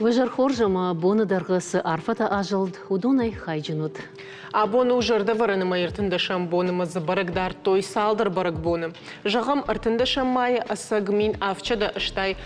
Уе зӕр хорз ӕмӕ боны дӕргъы цы арфӕтӕ азылд, уыдонӕй хайджын уыд. Абон у зӕрдӕвӕрӕны мӕй ӕртындӕсӕм боны ӕмӕ дзы бӕрӕг дардтой цалдӕр бӕрӕгбоны. Зӕгъӕм, ӕртындӕсӕм майы ӕцӕг 1783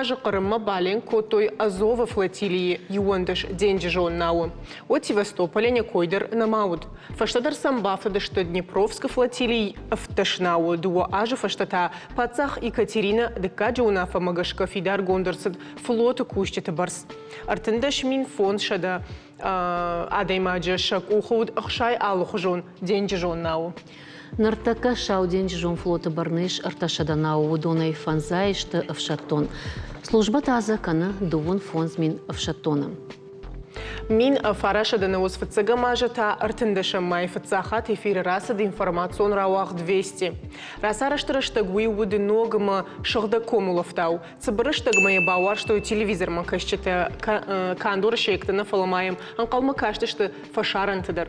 азы Хъырыммӕ баленк кодтой Азовы флотилийы 11 денджызон науы. Уӕд Севастополӕн йӕ кой дӕр нӕма уыд. Фӕстӕдӕр сӕм бафтыдысты Днепровскы флотилийы 17 науы, 2 азы фӕстӕ та паддзах Екатеринӕ Дыккаджы уынаффӕмӕ гӕсгӕ фидаргонд ӕрцыд флоты кусджыты бӕрц. 13 500 адӕймаджы сӕ къухы уыд 60 алыхуызон денджызон науы. Ныртӕккӕ Сау денджызон флоты бӕрны ис 300 науы, уыдонӕй фӕндзай сты ӕфсӕддон. Службӕ та дзы кӕны 25 000 ӕфсӕддоны. 1995 азы та ӕртындӕсӕм майы фыццаг хатт эфиры рацыд информацион рауагъд «Вести». Рацарӕзты рӕстӕг уый уыд ног ӕмӕ сыгъдӕг комулӕфтау. Цыбыр рӕстӕгмӕ йӕ бауарзтой телевизормӕ кӕсджытӕ канд уӕрӕсейӕгтӕ нӕ, фӕлӕ ма йӕм ӕнхъӕлмӕ кастысты фӕсарӕнты дӕр.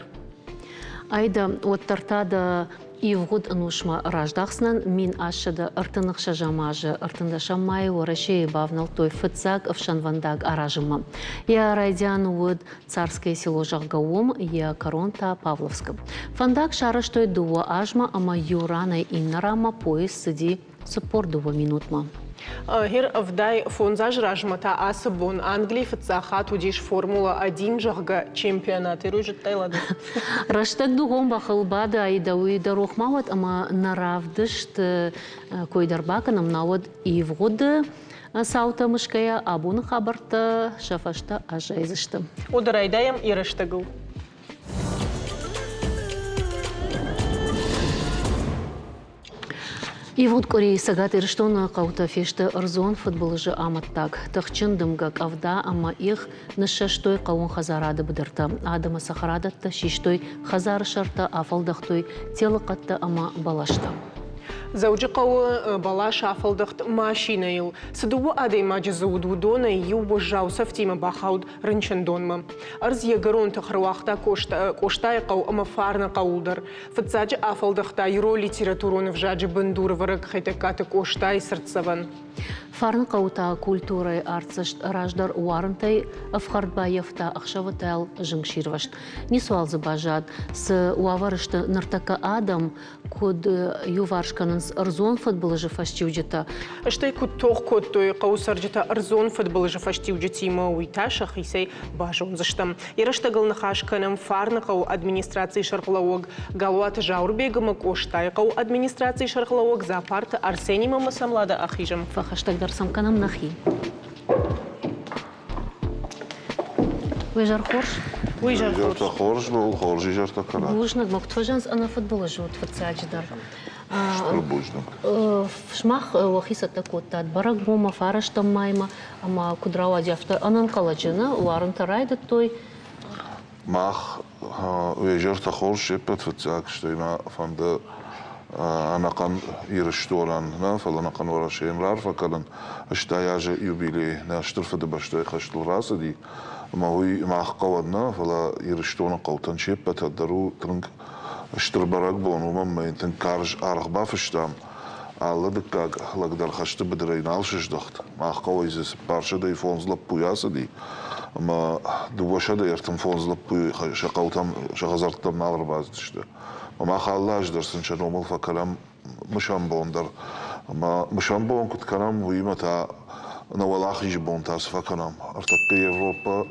Айда, уӕддӕр та дӕ ивгъуыд ӕнусмӕ раздӕхдзынӕн 1836 азы 13 майы Уӕрӕсейы бавнӕлдтой фыццаг ӕфсӕнвӕндаг аразынмӕ. Йӕ райдиан уыд Царское село, зӕгъгӕ, уым, йӕ кӕрон та Павловскы. Фӕндаг сарӕзтой дыууӕ азмӕ ӕмӕ иу ранӕй иннӕ ранмӕ поезд цыди 42 минутмӕ. Гъер 75 азы размӕ та ацы бон Английы фыццаг хатт уыдис Формула-1, зӕгъгӕ, чемпионат. Ируй зыдтай, Ладо? Рӕстӕг дугъон бӕхыл бады, айдӕуи дӕ рох ма уӕд ӕмӕ нӕ равдыст кой дӕр бакӕнӕм, науӕд ивгъуыды цаутӕ мысгӕйӕ абоны хабӕрттӕ сӕ фӕстӕ аззайдзысты. Уӕдӕ райдайӕм йӕ рӕстӕгыл. Ивгъуыд къуыри Цӕгат Ирыстоны хъӕутӕ фесты ӕрдзон фыдбылызы амӕттаг. Тыхджын дымгӕ, къӕвда ӕмӕ их ныссӕстой хъӕууон хӕдзарады быдыртӕ. Адӕмы цӕхӕрадӕттӕ систой хӕдзары сӕртӕ, афӕлдӕхтой телыхъӕдтӕ ӕмӕ бӕлӕстӕ. Дзӕуджыхъӕуы бӕлас афӕлдӕхт машинӕйыл. Цы дыууӕ адӕймаджы дзы уыд, уыдонӕй иу уӕззау цӕфтимӕ бахауд рынчындонмӕ. Ӕрдз йе гӕрон тых ӕруагъта Къостайыхъӕу ӕмӕ Фарны хъӕуыл дӕр. Фыццаджы афӕлдӕхта ирон литературон ӕвзаджы бындурӕвӕрӕг Хетӕгкаты Къостайы цыртдзӕвӕн. Фарныхъӕуы та культурӕйы артдзӕст раздӕр уарынтӕй ӕфхӕрд баййӕфта ӕхсӕвы тӕл зынгсирвӕзт. Ницуал дзы баззад, цы уавӕры сты ныртӕккӕ адӕм, куыд иуварс кӕнынц ӕрдзон фыдбылызы фӕстиуджытӕ. Стӕй куыд тох кодтой хъӕуы цӕрджытӕ ӕрдзон фыдбылызы фӕстиуджытимӕ, уый та сӕхицӕй базондзыстӕм. Йӕ рӕстӕгыл ныхас кӕнӕм Фарныхъӕуы администрацийы сӕргълӕууӕг Галуаты Зауырбег ӕмӕ Къостайыхъӕуы администрацийы сӕргълӕууӕг Дзапарты Арсенимӕ ӕмӕ сӕм Лада ахизӕм. Фӕхӕстӕгдӕр сӕм кӕнӕм нӕхи. Уе зӕр хорз? Уый зӕр хорз. Хорз, хорз изӕртӕ кӕнӕд. Бузныг, мӕ куыд фӕзӕнц ӕнӕфыдбылыз ут фыццаджыдӕр. Стыр бузныг. Сымах уӕхи цӕттӕ кодтат бӕрӕгбонмӕ, фарӕстӕм маймӕ, ӕмӕ куыд рауади, афтӕ ӕнӕнхъӕлӕджы нӕ уарынтӕ райдыдтой. Мах уе зӕртӕ хорз се ппӕт фыццаг, стӕй мӕ фӕнды ӕнӕхъӕн Ирыстонӕн нӕ, фӕлӕ ӕнӕхъӕн Уӕрӕсейӕн раарфӕ кӕнын. 80 азы юбилей нӕ Стыр Фыдыбӕстӕйы хӕстыл рацыди, ӕмӕ уый мах хъӕуӕн нӕ, фӕлӕ Ирыстоны хъӕутӕн се ппӕтӕн дӕр у тынг стыр бӕрӕгбон, уымӕн ӕмӕ йын тынг карз аргъ бафыстам. Алы дыккаг лӕг дӕр хӕсты быдырӕй нал сыздӕхт. Мах хъӕуӕй дзы 405 лӕппуйы ацыди, ӕмӕ 235 лӕппуйы сӕ хъӕутӕм, сӕ хӕдзӕрттӕм нал ӕрбацыдысты. Ӕмӕ мах алы аз дӕр сын сӕ номыл фӕкӕнӕм мысӕн бон дӕр. Ӕмӕ мысӕн бон куыд кӕнӕм, уыимӕ та нӕ уӕлахизы бон та цы фӕкӕнӕм? Ӕртӕккӕ Европӕ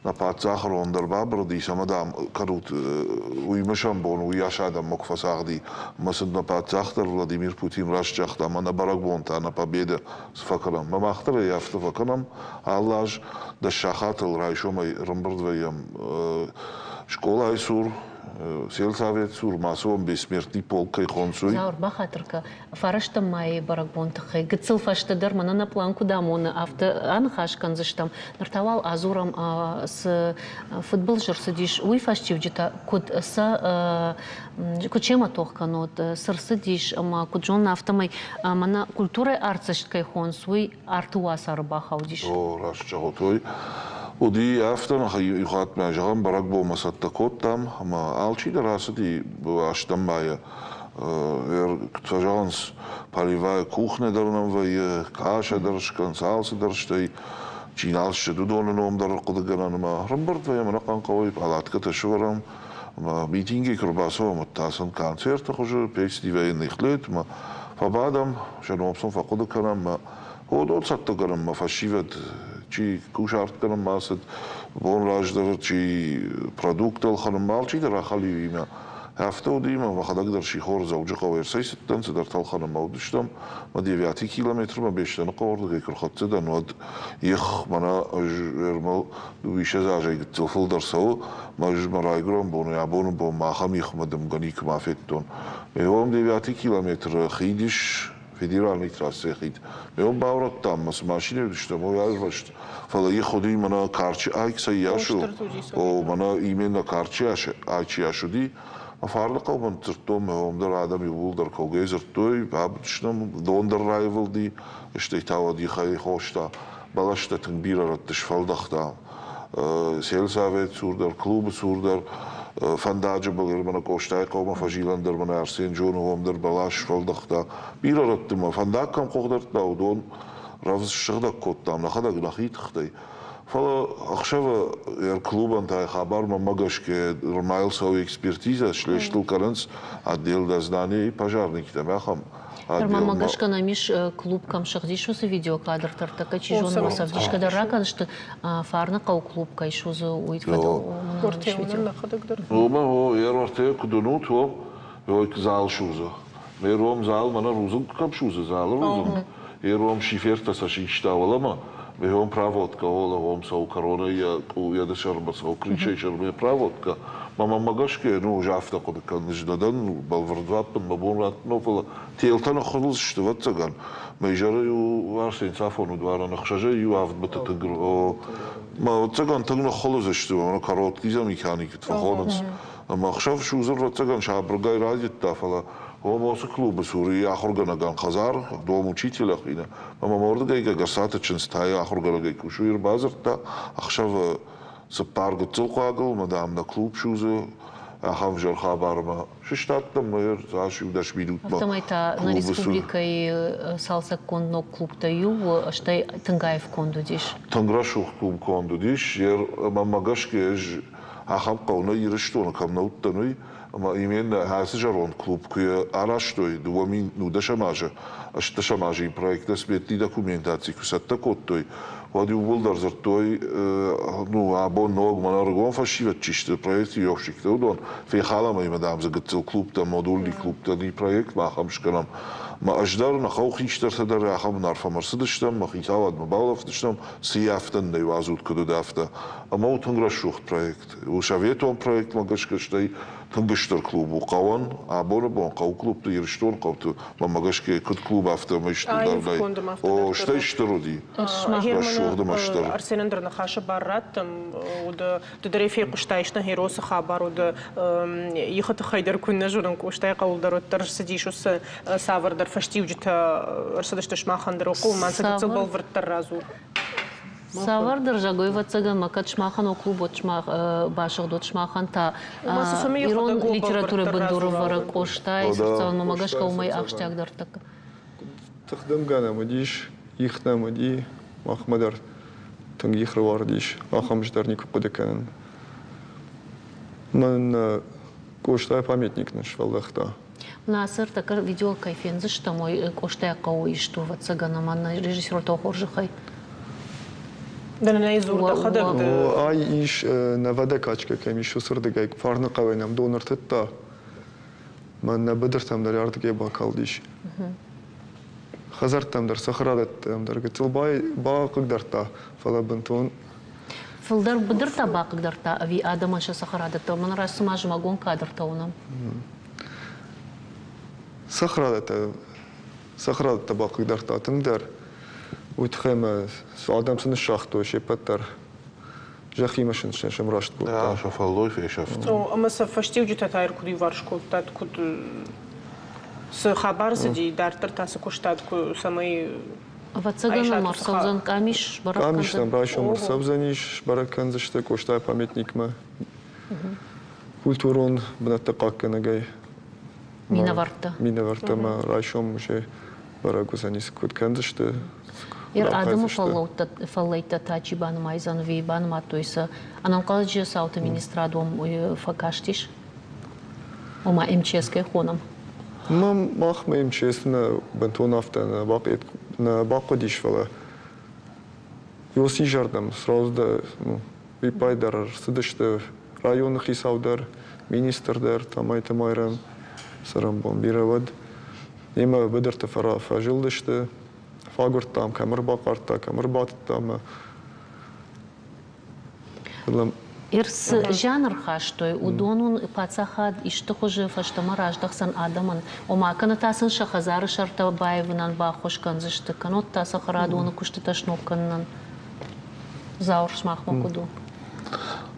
нӕ паддзахы рон дӕр бабырыдис ӕмӕ, дам, кӕнут, уый мысӕн бон уыйас адӕммӕ куы фӕцагъди. Ӕмӕ сын нӕ паддзах дӕр Владимир Путин раст загъта, ӕмӕ нӕ бӕрӕгбон та, нӕ победа цы фӕкӕнӕм. Ӕмӕ мах дӕр ӕй афтӕ фӕкӕнӕм, алы аз дӕс сахатыл райсомӕй ӕрӕмбырд вӕййӕм скъолайы цур, сельсовет цур, ма цы уӕм бессмертный полк кӕй хонцуй. Зауыр, бахатыр кӕ, фарӕстӕм майы бӕрӕгбон тыххӕй гыццыл фӕстӕдӕр мӕнӕ нӕ пълан куыд амоны, афтӕ аныхас кӕндзыстӕм. Ныр та уал адзурӕм, цы фыдбылыз ӕрцыдис, уый фӕстиуджытӕ куыд сӕ куыд семӕ тох кӕнут, цы рцыдис ӕмӕ куыд зонын, афтӕмӕй мӕнӕ культурӕйы артдзӕст кӕй хонынц, уый арты уацары бахаудис. О, раст зӕгъут, уый уыди афтӕ, иу хатт мӕ, зӕгъӕм, бӕрӕгбонмӕ цӕттӕ кодтам, ӕмӕ алчидӕр ацыди ӕстӕм мӕйы. Куыд фӕзӕгъынц, полевая кухня дӕр нӕм вӕййы, каша дӕр скӕнынц, алцы дӕр, стӕй. Чи нал ссыд, уыдоны ном дӕр ӕрхъуыдыгӕнӕн ӕмӕ ӕрӕмбырд вӕййӕм ӕнӕхъӕн хъӕуӕй, палаткӕтӕ сӕвӕрӕм ӕмӕ митингӕй куы ӕрбацӕуӕм, уӕд та сын концерты хуызы, песни военных лет ӕмӕ фӕбадӕм, сӕ ном сын фӕхъуыды кӕнӕм ӕмӕ уыдон цӕттӕ кӕнынмӕ фӕсивӕд, чи кусарт кӕнынмӕ ацыд, бон раздӕр чи продукттӕ ӕлхӕнынмӕ, алчидӕр ахӕлиуимӕ. Афтӕ уыди, ӕмӕ мӕхӕдӕг дӕр сихор Дзӕуджыхъӕуӕй ӕрцӕйцыдтӕн, цыдӕртӕ ӕлхӕнынмӕ уыдыстӕм. Мӕ девяти километрмӕ Беслӕныхъӕуы ӕрдыгӕй куы рхӕццӕ дӕн, уӕд ех, мӕнӕ ӕз ӕрмӕл дыууиссӕдз азӕй гыццыл фылдӕр цӕуы, мӕ ӕз мӕ райгуырӕн бонӕй абоны бонмӕ ахӕм ихмӕ дымгӕ никуыма федтон. Меом девяти километры хид ис, федеральный трассӕйы хид. Меом баурӕдтам, мӕ цы машинӕ уыдыстӕм, уый аирвӕзт. Фӕлӕ их уыди мӕнӕ карчы айк цӕййас у, о, мӕнӕ именно карчы айчы йас уыди. Фарныхъӕумӕ ныдздзырдтон, мӕ уым дӕр адӕм иууылдӕр кӕугӕ дзырдтой, бабыдыстӕм, дон дӕр раивылди, стӕй та уӕд ихӕй хоста, бӕлӕстӕ тынг бирӕ рӕтты сфӕлдӕхта. Сельсовет цур дӕр, клубы цур дӕр, фӕндаджы был мӕнӕ Къостайы хъӕумӕ фӕзилӕн дӕр мӕнӕ Арсен Джоны уым дӕр бӕлас сфӕлдӕхта. Бирӕ рӕтты ма фӕндаг кӕм хъугъдардта, уыдон рӕвдз ссыгъдӕг кодтам нӕхӕдӕг нӕхи тыхтӕй. Фӕлӕ ӕхсӕвы клубӕн та хабар мӕнмӕ гӕсгӕ нырмайыл цӕуы экспертизӕ, слестыл кӕнынц отдел дознания и пожарниктӕм ахӕм Нырма гӕсгӕ нӕм ис клуб кӕм сыгъдис, уыцы видеокадртӕ ӕртӕккӕ чи зоны, ма сӕвдисгӕ дӕр ракӕндзысты. Фарныхъӕуы клуб кӕй судзы, уый фӕдыл. Уымӕ, о, йе рвӕртӕ куыд уынут, уым зал судзы. Ме ром зал мӕнӕ рудзынг кӕм судзы, залы рудзынг. Йе ром шифертӕ сӕ систа уӕлӕмӕ. Ме проводка, ола, ом цӕуы кӕронӕй йӕ дысӕрмӕ цӕуы, крышӕйы сӕрмӕ проводка. Мӕ мӕнмӕ гӕсгӕ, ну, ӕз афтӕ хъуыды кӕнын, ӕз нӕ дӕн, бӕлвырд дзуапп ын мӕ бон раттын у, фӕлӕ телтӕ ныххуылыдз сты, ӕвӕццӕгӕн. Мӕ изӕры-иу Арсен цафон уыд уарӕн ӕхсӕзӕй иу авдмӕ тынг, мӕ ӕвӕццӕгӕн тынг ныххуылыдз сты, мӕнӕ короткий замечание фӕхонынц. Ӕмӕ ӕхсӕв судзын, ӕвӕццӕгӕн, сабыргай райдыдта, фӕлӕ Омосы клубы цур и ахуыргӕнӕгӕн хӕдзар, дом учителя хины, ӕмӕ мӕ уырдыгӕй Гӕгӕрцаты чындз та йӕ ахуыргӕнӕгӕй кусы, ӕрбадзырдта, ӕхсӕвы цыппар гыццыл хъуагыл, мӕ, дам, нӕ клуб судзы, ахӕм ӕвзӕр хабармӕ сыстадтӕн мӕ цас иу 10 минутмӕ. Афтӕмӕй та нӕ республикӕйы цалцӕггонд ног клубтӕ иу, стӕй тынг аив конд уыдис. Тынг рӕсугъд клуб конд уыдис, мӕнмӕ гӕсгӕ ӕз ахӕм хъӕу нӕ Ирыстоны кӕм нӕ уыдтӕн, уый, ӕмӕ именно ацы зӕронд клуб куы арӕзтой 2010 азы, 18 азы проекттӕ сметный документаци куы цӕттӕ кодтой, уӕд иууылдӕр дзырдтой, ну, абон ног мӕнӕ ӕрыгон фӕсивӕд чи сты, проектировщиктӕ, уыдон, фехалӕм ӕмӕ, дам, дзы гыццыл клубтӕ, модульный клубтӕ, ни проект махӕм скӕнӕм. Мӕ ӕз дӕр, нӕ хъӕуы хистӕртӕ дӕр ахӕм уынаффӕмӕ ӕрцыдыстӕм, мӕ хицауадмӕ баулӕфыдыстӕм, цы йӕ афтӕ нӕ уадзут, куыд уыд, афтӕ. Ӕмӕ у тынг рӕсугъд проект. У советон проектмӕ гӕсгӕ, стӕй тынг стыр клуб у хъӕуӕн. Абоны бон хъӕуы клубты, Ирыстоны хъӕуты, мӕнмӕ гӕсгӕ, куыд клуб, афтӕ ӕмӕ стыр дӕр нӕй. О, стӕй стыр уыди. Рӕсугъд ӕмӕ стыр. Арсенӕн дӕр ныхасы бар раттӕм. Уыд ды дӕр ӕй фехъуыстаис, нӕ Херосы хабар уыд. Ихы тыххӕй дӕр куыннӕ зонын, Къостайы хъӕуыл дӕр уӕддӕр ӕрцыдис уыцы цавӕрдӕр фӕстиуджытӕ ӕрцыдысты сымахӕн дӕр. Хъуы-ма цы гыццыл бӕлвырддӕр радзур. Цавӕрдӕр зӕгъой, ӕвӕццӕгӕн ма кӕд сымахӕн о клуб, уӕд сымах басыгъд, уӕд сымахӕн та ирон литературӕйы бындурӕвӕрӕг Къостайы цыртдзӕвӕнмӕ гӕсгӕ уымӕй ахсджиагдӕр тӕккӕ. Тыхдымгӕ нӕм уыдис, их нӕм уыди, махмӕ дӕр тынг их рауардис, ахӕм ӕз дӕр никуы хъуыды кӕнын. Мӕн Къостайы памятник нын сфӕлдӕхта. Насыр, тӕккӕ видео кӕй фендзыстӕм, уый Къостайы хъӕуы ист у, ӕвӕццӕгӕн, ӕмӕ нӕ режиссертӕ хорзӕхӕй. Дӕнӕй дзур дӕхӕдӕг ды. Ай ис нӕ водокачкӕ кӕм ис, уыцырдыгӕй Фарныхъӕуӕй нӕм дон ӕртыдта. Мӕн нӕ быдыртӕм дӕр ардыгӕй бакалдис. Хӕдзӕрттӕм дӕр, цӕхӕрадӕттӕм дӕр гыццыл бахъыгдардта, фӕлӕ бынтон Фылдӕр быдыртӕ бахъыгдардта ӕви адӕмӕн сӕ цӕхӕрадӕттӕ? Мӕн раст цыма зымӕгон кадртӕ уынӕм. Цӕхӕрадӕттӕ, цӕхӕрадӕттӕ бахъыгдардта тынгдӕр. Уый тыххӕй мӕ адӕм цы ныссагътой, се ппӕт дӕр зӕххимӕ сын сӕмраст кодта. Сӕ фӕллой фесӕфт. Ӕмӕ сӕ фӕстиуджытӕ та куыд иуварс кодтат, куыд цы хабар цыди, дарддӕр та цы куыстат, цӕмӕй Ӕвӕццӕгӕн ӕм ӕрцӕудзӕн къамис, сбӕрӕг Къамис нӕм райсом ӕрцӕудзӕнис, сбӕрӕг кӕндзысты Къостайы памятникмӕ культурон бынӕтты хъахъхъӕнӕгӕй. Минӕвӕрттӕ. Минӕвӕрттӕ ӕмӕ райсом уже бӕрӕг уыдзӕнис, куыд кӕндзысты. Ер адӕмы фӕллӕйттӕ та чи банымайдзӕн ӕви банымадтой сӕ ӕнӕнхъӕлӕджы цауты министрад уӕм фӕкастис? Ома МЧС кӕй хонӕм? Махмӕ МЧС нӕ бынтон афтӕ нӕ бахъуыдис, фӕлӕ уыцы изӕрдӕм сразу дӕ виппай дӕр ӕрцыдысты районы хицау дӕр, министр дӕр, Тамайты Майрӕм, цӕрӕнбон бирӕ уӕд. Немӕ быдырты фӕзылдысты, фӕагуырдтам, кӕм ӕрбахъардта, кӕм ӕрбатыдта ӕмӕ Ир цы зиан ӕрхастой, уыдон уын паддзахад исты хуызы фӕстӕмӕ раздӕхдзӕн адӕмӕн, ома кӕнӕ та сын сӕ хӕдзары сӕртӕ баивынӕн баххуыс кӕндзысты, кӕннод та цӕхӕрадоны куыстытӕ сног кӕнынӕн. Зауыр, сымахмӕ куыд у?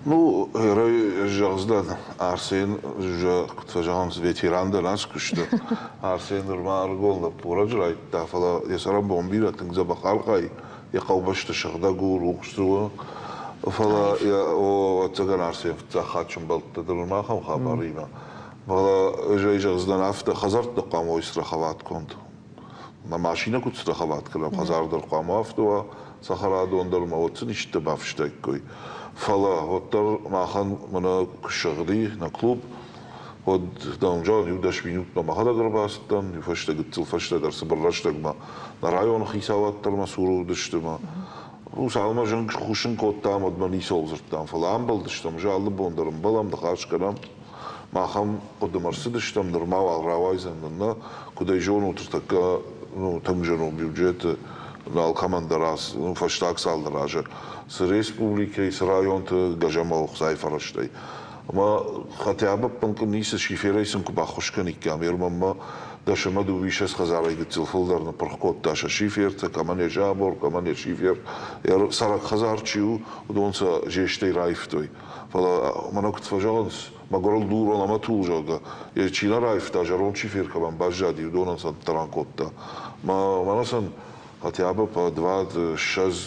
Ну, зӕгъдзынӕн, Арсен, куыд фӕзӕгъынц, ветеран дӕр ацы куысты. Арсен нырма ӕрыгон лӕппу раджы райдыдта, фӕлӕ йӕ цӕрӕнбон бирӕ тынг дзӕбӕх архайы, йӕ хъӕубӕсты сыгъдӕг у, рухс дзы у. Фӕлӕ йӕ, ӕвӕццӕгӕн, Арсен фыццаг хатт сӕмбӕлдтӕ дӕр нырма ахӕм хабаримӕ. Фӕлӕ ӕз ӕй зӕгъдзынӕн афтӕ, хӕдзӕртты хъуамӕ уой страховатгонд. Мӕ машинӕ куыд страховат кӕнӕм, хӕдзар дӕр хъуамӕ афтӕ уа, цӕхӕрадон дӕр ма уӕд сын исты бафыстаиккой. Фӕлӕ уӕддӕр махӕн мӕнӕ куы сыгъди нӕ клуб, уӕд, дам, зӕгъын, иу 10 минутмӕ мӕхӕдӕг ӕрбацыдтӕн, иу фӕстӕ гыццыл фӕстӕдӕр цыбыр рӕстӕгмӕ нӕ районы хицауад дӕр мӕ цуры уыдысты мӕ цалынмӕ зынг хъусын кодтам, уӕдмӕ ницӕуыл дзырдтам, фӕлӕ амбӕлдыстӕм, ӕз алы бон дӕр ӕмбӕлӕм, ныхас кӕнӕм. Мах ӕм хъуыдымӕ рцыдыстӕм, нырма уал рауайдзӕн нын нӕ, куыд ӕй зонут, ныртӕккӕ ну, тынг зын у бюджеты алкӕмӕн дӕр ну, фӕстаг цалдӕр азы цы республикӕйы, цы районты гӕзӕмӕ ӕхцайы фӕрӕзтӕй. Ӕмӕ хотя бы ӕппынкъуым ницы шиферӕй сын куы баххуыс кӕниккам, ермӕнмӕ 21 хӕдзарӕй гыццыл фылдӕр ныппырх кодта сӕ шифертӕ, кӕмӕн йӕ забор, кӕмӕн йӕ шифер. Цӕрӕг хӕдзар чи у, уыдон сӕ зестӕй раивтой. Фӕлӕ мӕнӕ куыд фӕзӕгъынц, мӕгуырыл дурыл ӕмӕ тул, зӕгъгӕ, йӕ чи нӕ раивта, зӕронд шифер кӕмӕн баззади, уыдонӕн сӕ ныддӕрӕн кодта. Мӕнӕ сын хотя бы по два, ссӕдз,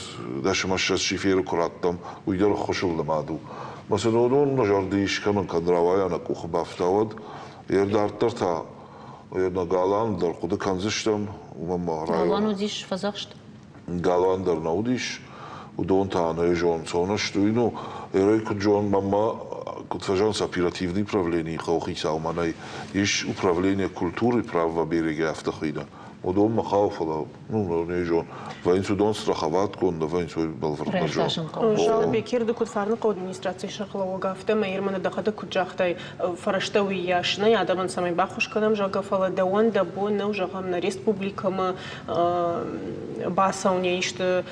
20 шиферы куы раттӕм, уый дӕр ӕххуысыл нымад у. Мӕ сын уыдон нӕ зӕрды искӕмӕн кӕд рауайа, нӕ къухы бафта, уӕд йе дарддӕр та нӕ галуан дӕр хъуыды кӕндзыстӕм, уымӕн ма район. Галуан уыдис фӕдзӕхст? Галуан дӕр нӕ уыдис, уыдон та нӕ зон цон сты. Ну, эрӕй куыд зон, мӕнмӕ куыд фӕзӕгъынц, оперативный управленийы хъӕуыхицау мӕнӕй ис управление культуры правоберегӕ афтӕ хуыйны. Уыдонмӕ хауы, фӕлӕ ну, не зон, вӕййынц уыдон страховатгонд, нӕ вӕййынц уый бӕлвырд нӕ зон. Жалбекир, ды куыд Фарныхъӕуы администрацийы сӕргълӕууӕг, афтӕмӕй Ирманы дӕхӕдӕг куыд загътай, фӕрӕзтӕ уыйас нӕй адӕмӕн цӕмӕй баххуыс кӕнӕм, зӕгъгӕ, фӕлӕ дӕуӕн дӕ бон нӕу, зӕгъӕм, нӕ республикӕмӕ бацӕуын исты,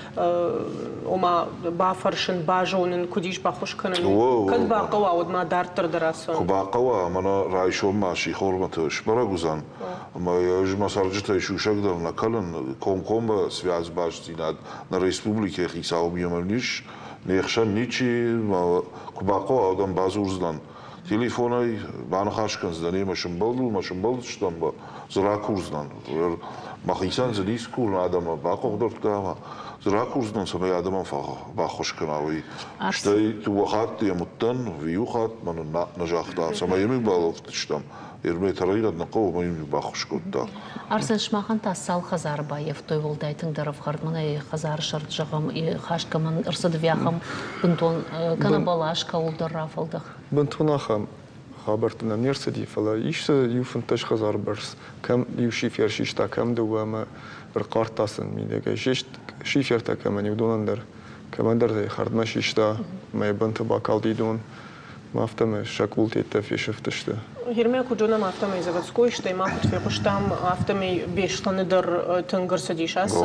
ома бафӕрсын, базонын, куыд ис баххуыс кӕнын. Кӕд бахъӕуа, уӕд ма дарддӕр дӕр ацӕуын. Куы бахъӕуа, мӕнӕ райсом ма сихормӕты сбӕрӕг уыдзӕн. Ӕмӕ ӕз мӕ цӕрджытӕй сусӕг дӕр нӕ кӕнын, комкоммӕ связь бастдзинад нӕ республикӕйы хицауимӕ ис, не хсӕн ничи, куы бахъӕуа, уӕд ӕм бадзурдзынӕн. Телефонӕй баныхас кӕндзынӕн ӕмӕ сымбӕлдыл мӕ сымбӕлдыстӕм, дзы ракурдзынӕн. Мӕхицӕн дзы ницы курын адӕмы бакъухдӕрдта ӕмӕ дзы ракурдзынӕн, цӕмӕй адӕмӕн баххуыс кӕна, уый. Стӕй дыууӕ хатты йӕм уыдтӕн, иу хатт мӕ нӕ загъта, цӕмӕй йӕм балӕудтыстӕм. Ермӕ тӕригъӕд нӕ хъӕуы, ӕмӕ йын баххуыс кодта. Арсен, сымахӕн та цал хӕдзары баййӕфтой уӕлдай тынгдӕр ӕфхӕрд? Мӕнӕ хӕдзары сӕрд, зӕгъӕм, хаст кӕмӕн ӕрцыд ахӕм бынтон кӕнӕ бӕлас кӕуылдӕр рафӕлдӕхт? Бынтон ахӕм хабӕрттӕ нӕм не рцыди, фӕлӕ ис дзы иу 15 хӕдзары бӕрц. Кӕм иу шифер систа, кӕм дыууӕ ӕмӕ ӕрхъардта сын мидӕгӕй. Шифертӕ кӕмӕн и, уыдонӕн дӕр. Кӕмӕндӕр ӕй хӕрдмӕ систа, ӕмӕ йӕ бынты бакалди дон. Афтӕмӕй сӕ къултеттӕ фесӕфтысты. Гермӕ куыд зонӕм, афтӕмӕй заводской, стӕй ма куыд фехъуыстам, афтӕмӕй Беслӕны дӕр тынг ӕрцыдис ацы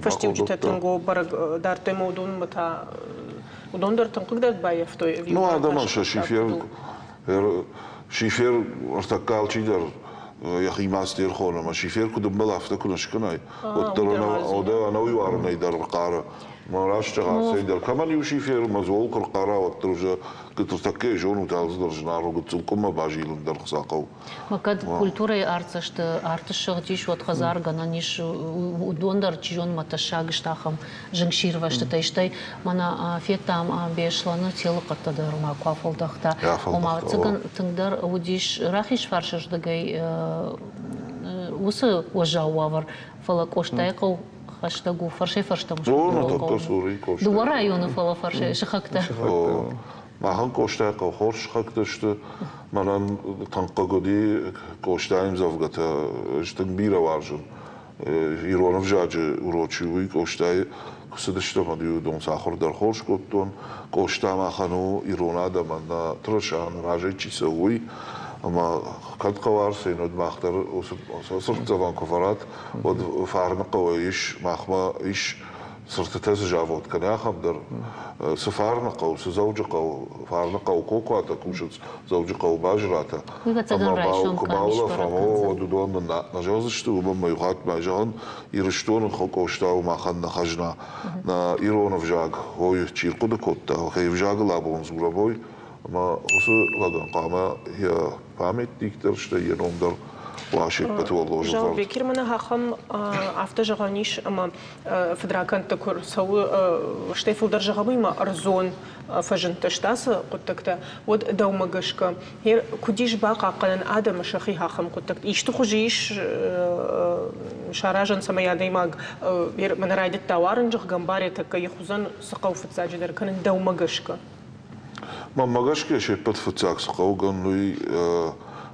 фӕстиуджытӕ тынг бӕрӕг дардтой ӕмӕ уыдонмӕ та уыдон дӕр тынг хъыгдард баййӕфтой. Ну, адӕмӕн сӕ шифер, шифер ӕртӕккӕ алчидӕр йӕхи мастер хоны, ӕмӕ шифер куыд ӕмбӕлы, афтӕ куы нӕ скӕнай, уӕддӕр ӕнӕуи уарынӕй дӕр хъары. Мӕ раст зӕгъӕцӕй дӕр, кӕмӕн иу шифер мӕ дзол куы рхъара, уӕддӕр уже ныртӕккӕ зонут, алцыдӕр зынаргъ у, гыццыл къуыммӕ базилын дӕр хца хъӕуы. Ма кӕд культурӕйы артдзӕсты арт ссыгъдис, уӕд хӕдзар гӕнӕн ис, уыдон дӕр, чи зоны, мӕ тӕссаг сты ахӕм зынгсирвӕзтытӕй. Стӕй мӕнӕ федтам Беслӕны телыхъӕдтӕ дӕр ма куы афӕлдӕхта. Ома, ӕвӕццӕгӕн, тынгдӕр уыдис рахизфарсырдыгӕй уыцы уӕззау уавӕр, фӕлӕ Къостайыхъӕу. Хӕстӕг у, фӕрсӕй-фӕрстӕм. О, ныртӕккӕ цури Къостайы. Дыууӕ районы, фӕлӕ фӕрсӕй сыхӕгтӕ. Махӕн Къостайы хъӕу хорз сыхӕгтӕ сты. Мӕнӕн тынг хъыг уыди Къостайы ӕмдзӕвгӕтӕ ӕз тынг бирӕ уарзын. Ирон ӕвзаджы урочы уый Къостайы куы цыдыстӕм, уӕд-иу уыдон сӕ ахуыр дӕр хорз кодтон. Къоста махӕн у ирон адӕмӕн нӕ тырыса, нӕ разӕй чи цӕуы, уый. Ӕмӕ кӕд хъӕуы Арсен, уӕд мах дӕр уыцы цыртдзӕвӕн куы вӕрат, уӕд Фарныхъӕуы ис, махмӕ ис цыртытӕ цы завод кӕны, ахӕм дӕр. Цы Фарныхъӕу, цы Дзӕуджыхъӕу, Фарныхъӕуы Кокуатӕ кусынц, Дзӕуджыхъӕуы Базратӕ. Ӕмӕ куы баулӕфӕм, уӕд уыдон нын нӕ зӕгъдзысты, уымӕн ма иу хатт ма зӕгъын, Ирыстоны Къоста у махӕн нӕ хӕзна, нӕ ирон ӕвзаг, ой, чи рхъуыды кодта, кӕй ӕвзагыл абон дзурӕм, ой, ӕмӕ уыцы лӕгӕн хъуамӕ йӕ памятник дӕр, стӕй йӕ ном дӕр уа се ппӕты уӕллоз ӕвӕрд. Заурбекир, мӕнӕ ахӕм афтӕ зӕгъӕн ис, ӕмӕ фыдракӕндтӕ куы рцӕуы, стӕй фылдӕр зӕгъӕм, уый ма ӕрдзон фӕзындтӕ сты ацы хъуыддӕгтӕ, уӕд дӕумӕ гӕсгӕ куыд ис бахъахъхъӕнӕн адӕмы сӕхи ахӕм хъуыддӕгты? Исты хуызы ис саразӕн, цӕмӕй адӕймаг мӕнӕ райдыдта уарын, зӕгъгӕ, ӕмбарӕ тӕккӕ йӕ хуызӕн цы хъӕуы фыццаджыдӕр кӕнын дӕумӕ гӕсгӕ? Мӕнмӕ гӕсгӕ се ппӕт фыццаг цы хъӕуы кӕнын, уый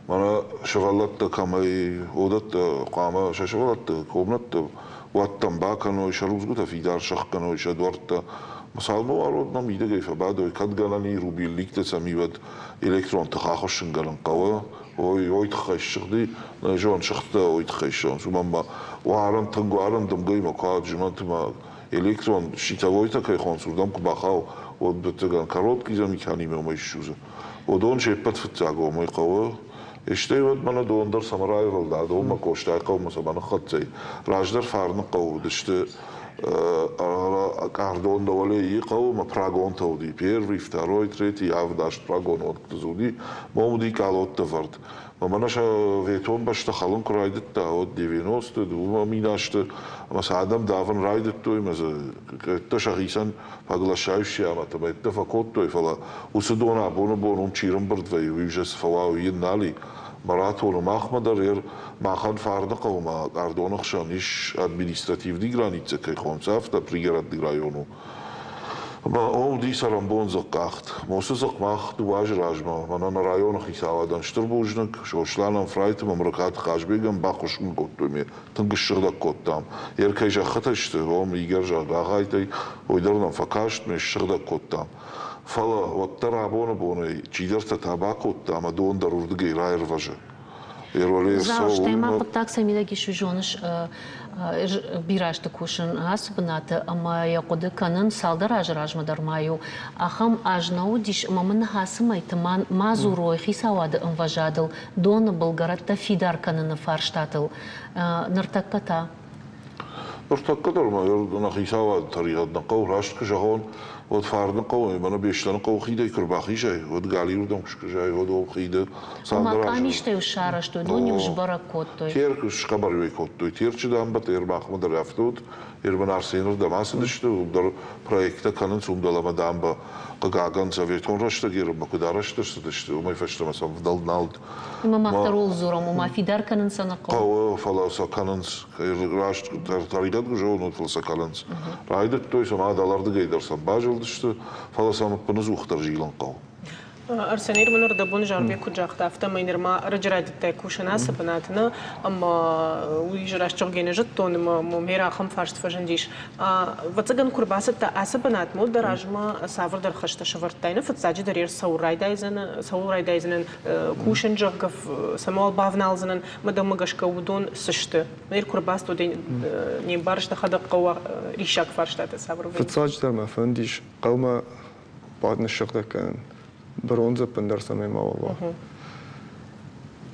мӕнӕ сывӕллӕттӕ кӕмӕй уыдӕттӕ хъуамӕ сӕ сывӕллӕтты комнӕтты уӕттӕм бакӕной, сӕ рудзгуытӕ фидар сӕхгӕной, сӕ дуӕрттӕ. Цалынмӕ уародмӕ мидӕгӕй фӕбадой, кӕд гӕнӕн и рубильниктӕ сӕм и, уӕд электрон тых ахуыссынгӕнӕн хъӕуы. Ой, ой тыххӕй ссыгъди, нӕ зон, сыгъдтӕ ой тыххӕй ссыгъынц, уымӕн ма уарын, тынг уарын, дымгӕимӕ куы змӕнты ма электрон щитовойтӕ кӕй хонынц, уырдӕм куы бахауы, уӕд ӕвӕццӕгӕн короткий замечаниимӕ уымӕй ссудзы. Уыдон се ппӕт фыццаг уымӕй хъӕуы. Стӕй уӕд мӕнӕ дон дӕр цӕмӕ раивылд, адонмӕ Къостайы хъӕумӕ цӕмӕ ныххӕццӕ и. Раздӕр Фарныхъӕу уыдысты Къардон дӕуӕлейы хъӕуы ӕмӕ прагонтӕ уыди. Первый, второй, третий, авд, аст прагон уӕнгты дзы уыди. Мом уыди къалотты ӕвӕрд. Мӕнӕ советон бӕстӕ хӕлын куы райдыдта, уӕд 90-ты, дыууӕ мин азты, ӕмӕ сӕ адӕм давын райдыдтой, ӕмӕ дзы къӕйттӕ сӕхицӕн поглощающие ӕмӕ тӕмӕттӕ фӕкодтой, фӕлӕ уыцы дон абоны бон уым чи рымбырд вӕййы, уый уже цы фӕуа, уый йын нал и. Маратоны махмӕ дӕр ер махӕн Фарныхъӕумӕ Къардоны хсӕн ис административный границӕ кӕй хонынц, афтӕ пригородный район у. Ӕмӕ уыди цӕрӕнбон дзыхъхъахт. Мосы дзыхъхъ мах дыууӕ азы размӕ мӕнӕ нӕ районы хицауадӕн стыр бузныг, Сосланӕн, Фрайты Мамрыкаты Хъазбегӕн баххуыс мын кодтой ме тынг ссыгъдӕг кодтам. Ер кӕй зӕххытӕ сты, уым Игорь зӕгъгӕгъайтӕй, уый дӕр нӕм фӕкаст, ме ссыгъдӕг кодтам. Фӕлӕ уӕддӕр абоны бонӕй чидӕртӕ та бакодта ӕмӕ дон дӕр уырдыгӕй раирвӕзы. Зал, стӕй ма хъуыддаг сӕ мидӕг ис, уый зоныс, бирӕ азты кусын ацы бынаты ӕмӕ йӕ хъуыды кӕнын, цалдӕр азы размӕ дӕр ма-иу ахӕм аз нӕ уыдис, ӕмӕ мын ацы мӕйты ма дзурой хицауады ӕмвӕзадыл доны былгӕрӕттӕ фидар кӕныны фарстатыл. Ныртӕккӕ та? Ныртӕккӕ дӕр ма нӕ хицауады тӕригъӕд нӕ хъӕуы, раст куы зӕгъон, уӕд Фарныхъӕуӕй мӕнӕ Беслӕныхъӕуы хидӕй куы рбахизай, уӕд галиуырдӕм куы скъызай, уӕд уым хиды цалдӕр азы. Къамистӕ-иу сарӕзтой, дон-иу сбӕрӕг кодтой. Терк схъӕбӕр кодтой. Терчы дамбӕтӕ ӕрмахмӕ дӕр афтӕ уыд. Ерман Арсенырдӕм ацыдысты, уым дӕр проекттӕ кӕнынц, уым дӕлӕмӕ дамбӕ, хъыгагӕн, советон рӕстӕг ерынмӕ куыд арӕзт ӕрцыдысты, уымӕй фӕстӕмӕ сӕм вдӕлд нал уыд. Ӕмӕ мах дӕр ууыл дзурӕм, ома фидар кӕнын сӕ нӕ хъӕуы. Хъӕуы, фӕлӕ сӕ кӕнынц. Раст тӕригъӕд куы зӕгъон, фӕлӕ сӕ кӕнынц. Райдыдтой сӕм, дӕлӕрдыгӕй дӕр сӕм базылдысты, фӕлӕ сӕм ӕппынӕдзухдӕр зилын хъӕуы. Арсен мын ӕрдӕбон Зарбег куыд загъта, афтӕмӕй нырма ӕрӕджы райдыдтай кусын ацы бынаты, нӕ? Ӕмӕ уый раст зӕгъгӕ нӕ зыдтон, ӕмӕ мӕм ахӕм фарст фӕзындис. Ӕвӕццӕгӕн, куы рбацыдтӕ ацы бынатмӕ, уӕд дӕ размӕ цавӕрдӕр хӕстӕ сӕвӕрдтай, нӕ? Фыццаджыдӕр ӕр цӕуыл райдайдзынӕн кусын, зӕгъгӕ, цӕмӕ бавналдзынӕн, мӕ дӕумӕ гӕсгӕ уыдон цы сты? Ныр куы рбацыд, уӕд не мбарыс дӕхӕдӕг хъӕуы риссаг фарстатӕ цавӕр вӕййынц? Фыццаджыдӕр мӕ фӕндис хъӕумӕ бад ныссыгъдӕг кӕнын, бронзӕ ӕппындӕр цӕмӕй мауал уа.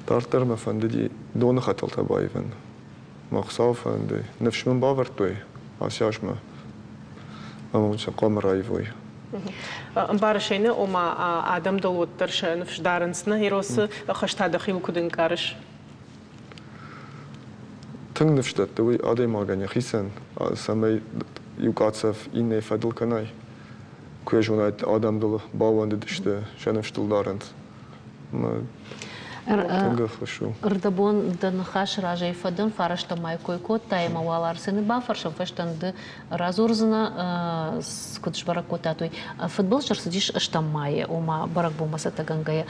Дарддӕр мӕ фӕндыди доны хӕтӕлтӕ баивын. Мӕ Хуыцауы фӕнды, ныфс мын бавӕрдтой ацы азмӕ ӕмӕ сӕ хъуамӕ раивой. Ӕмбарыс ӕй, нӕ, ома адӕм дыл уӕддӕр сӕ ныфс дарынц, нӕ Еросы хӕстӕ дӕхиуыл куыд ӕнкъарыс? Тынг ныфс дӕтты уый адӕймагӕн йӕхицӕн, цӕмӕй иу къацӕф иннӕйы фӕдыл кӕнай. Куы йӕ зонай, адӕм дыл баууӕндыдысты, сӕ ныфс дыл дарынц. Тынг ӕххуыс у. Ӕрдӕбон дӕ ныхас разӕй фӕдӕн фарӕстӕм мӕй кой кодтай ӕмӕ уал Арсены бафӕрсӕм фӕстӕн ды радзурдзынӕ, куыд сбӕрӕг кодтат, уый. Фыдбылыз ӕрцыдис ӕстӕм майы, ома бӕрӕгбонмӕ цӕттӕгӕнгӕйӕ.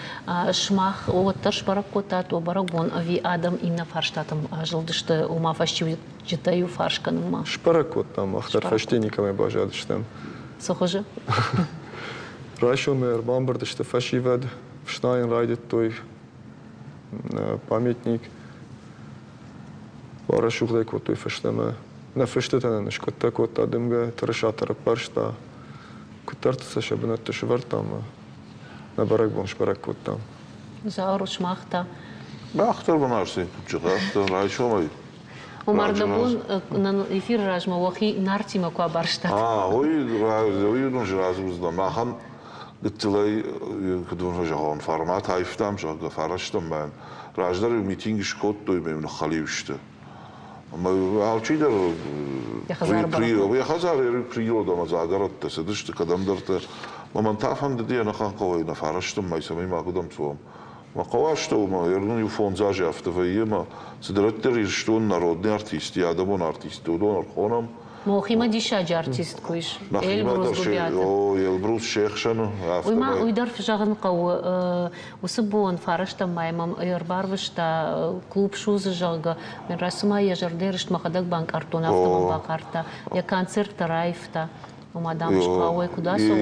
Сымах уӕддӕр сбӕрӕг кодтат уӕ бӕрӕгбон ӕви адӕм иннӕ фарстатӕм азылдысты, ома фӕстиуджытӕ иу фарс кӕнынмӕ? Сбӕрӕг кодтам, мах дӕр фӕсте никӕмӕй баззадыстӕм. Цы хуызы? Райсомӕй ӕрбамбырд сты фӕсивӕд, фснайын райдыдтой памятник. Барӕсугъд ӕй кодтой фӕстӕмӕ. Нӕ фыстытӕ нын скъуыдтӕ кодта дымгӕ, тырысатӕ ӕрӕппӕрста. Куыддӕрты сӕ сӕ бынӕтты сӕвӕрдтам ӕмӕ нӕ бӕрӕгбон сбӕрӕг кодтам. Зауыр, сымах та? Мах дӕр мын Арсен куыд афтӕ райсомӕй. Омар, дӕ бон нын эфиры размӕ уӕхи Нартимӕ куы абарстат. А, уый, уый уыдон же радзурдзынӕн. Махӕн гыццылӕй, куыд уын зӕгъон, формат аивтам, зӕгъгӕ, фарӕстӕм мӕн. Раздӕр-иу митинг скодтой ӕмӕ-иу ныххӕлиу сты. Ӕмӕ алчидӕр йӕ хӕдзары природӕмӕ дзагӕрӕттӕ цыдысты кӕдӕмдӕрты. Мӕ мӕн та фӕндыди ӕнӕхъӕн хъӕуӕй нӕ фарӕстӕм мӕй, цӕмӕй макуыдӕм цӕуӕм. Мӕ хъӕуы астӕумӕ ӕрдын иу фондз азы афтӕ вӕййы ӕмӕ цыдӕриддӕр Ирыстоны народный артист, йӕ адӕмон артистты уыдон ӕрхонӕм. Мохимӕ диссаджы артист куы ис. Нӕхимӕ дӕр о, Эльбрус се хсӕны. Уый ма уый дӕр зӕгъын хъӕуы, уыцы бон фарӕстӕм мӕй мӕм ӕрбарвыста клуб судзы, зӕгъгӕ. Мӕн раз цыма йӕ зӕрдӕйы рыст мӕхӕдӕг банкъардтон, афтӕ мӕм бахъардта. Йӕ концерт дӕр аивта. Ома, дам, хъӕуӕй куыд ацӕуон.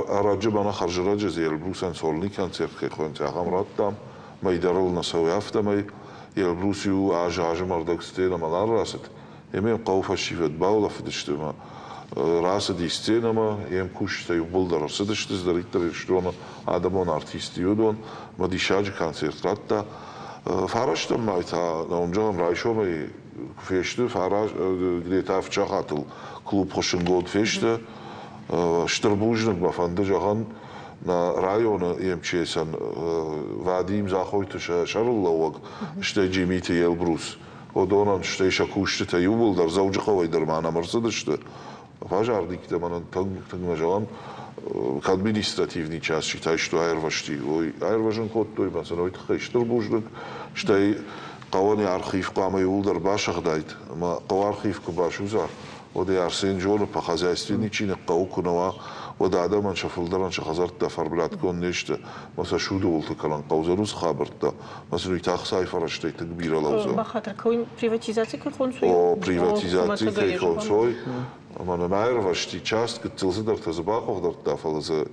Ӕрӕджы мӕнӕ хӕрзӕрӕджы Эльбрусӕн сольный концерт кӕй хонынц, ахӕм радтам. Мӕйдӕр ыл нӕ цӕуы, афтӕмӕй. Эльбрус иу аз азы сценӕмӕ нал рацыд. Ӕмӕ йӕм хъӕуы фӕсивӕд баулӕфыдысты ӕмӕ рацыди сценӕмӕ, йе мкусджытӕ иууылдӕр ӕрцыдысты, цыдӕриддӕр Ирыстоны адӕмон артист уыдон, ӕмӕ диссаджы концерт радта. Фарӕстӕм май та, нӕ зӕгъӕм, райсомӕй куы фесты, где-то авд сахатыл клуб хуыссынгонд фесты. Стыр бузныг мӕ фӕнды зӕгъын нӕ районы МЧС-ӕн Вадим Дзахойты сӕрыллӕууӕг, стӕй Джимиты Елбрус. Уыдонӕн, стӕй сӕ кусджытӕ иууылдӕр Дзӕуджыхъӕуӕй дӕр ма нӕм ӕрцыдысты. Пожарниктӕ мӕнӕн тынг, тынг нӕ зӕгъӕм, кӕд административный части что аирвӕзти, уый аирвӕзын кодтой, мӕ сын уый тыххӕй стыр бузныг. Стӕй хъӕуӕн йӕ архив хъуамӕ иууылдӕр басыгъдаид, ӕмӕ хъӕуы архив куы басудза, уӕд ӕй Арсен зоны, по хозяйственный чиныг хъӕуы куы нӕ уа, уӕд адӕмӕн сӕ фылдӕрӕн сӕ хӕдзӕрттӕ фӕрблӕтгонд не сты, ӕмӕ сӕ суды уылты кӕнын хъӕудзӕн уыцы хабӕрттӕ, ӕмӕ сын уый та ӕхцайы фӕрӕзтӕй тынг бирӕ лӕудзӕн. Бахатыр кӕуын, приватизаци кӕй хонцой? О, приватизаци кӕй хонцой. Ӕмӕ нын аирвӕзти част, гыццыл цыдӕртӕ дзы бахъуыгдардта, фӕлӕ дзы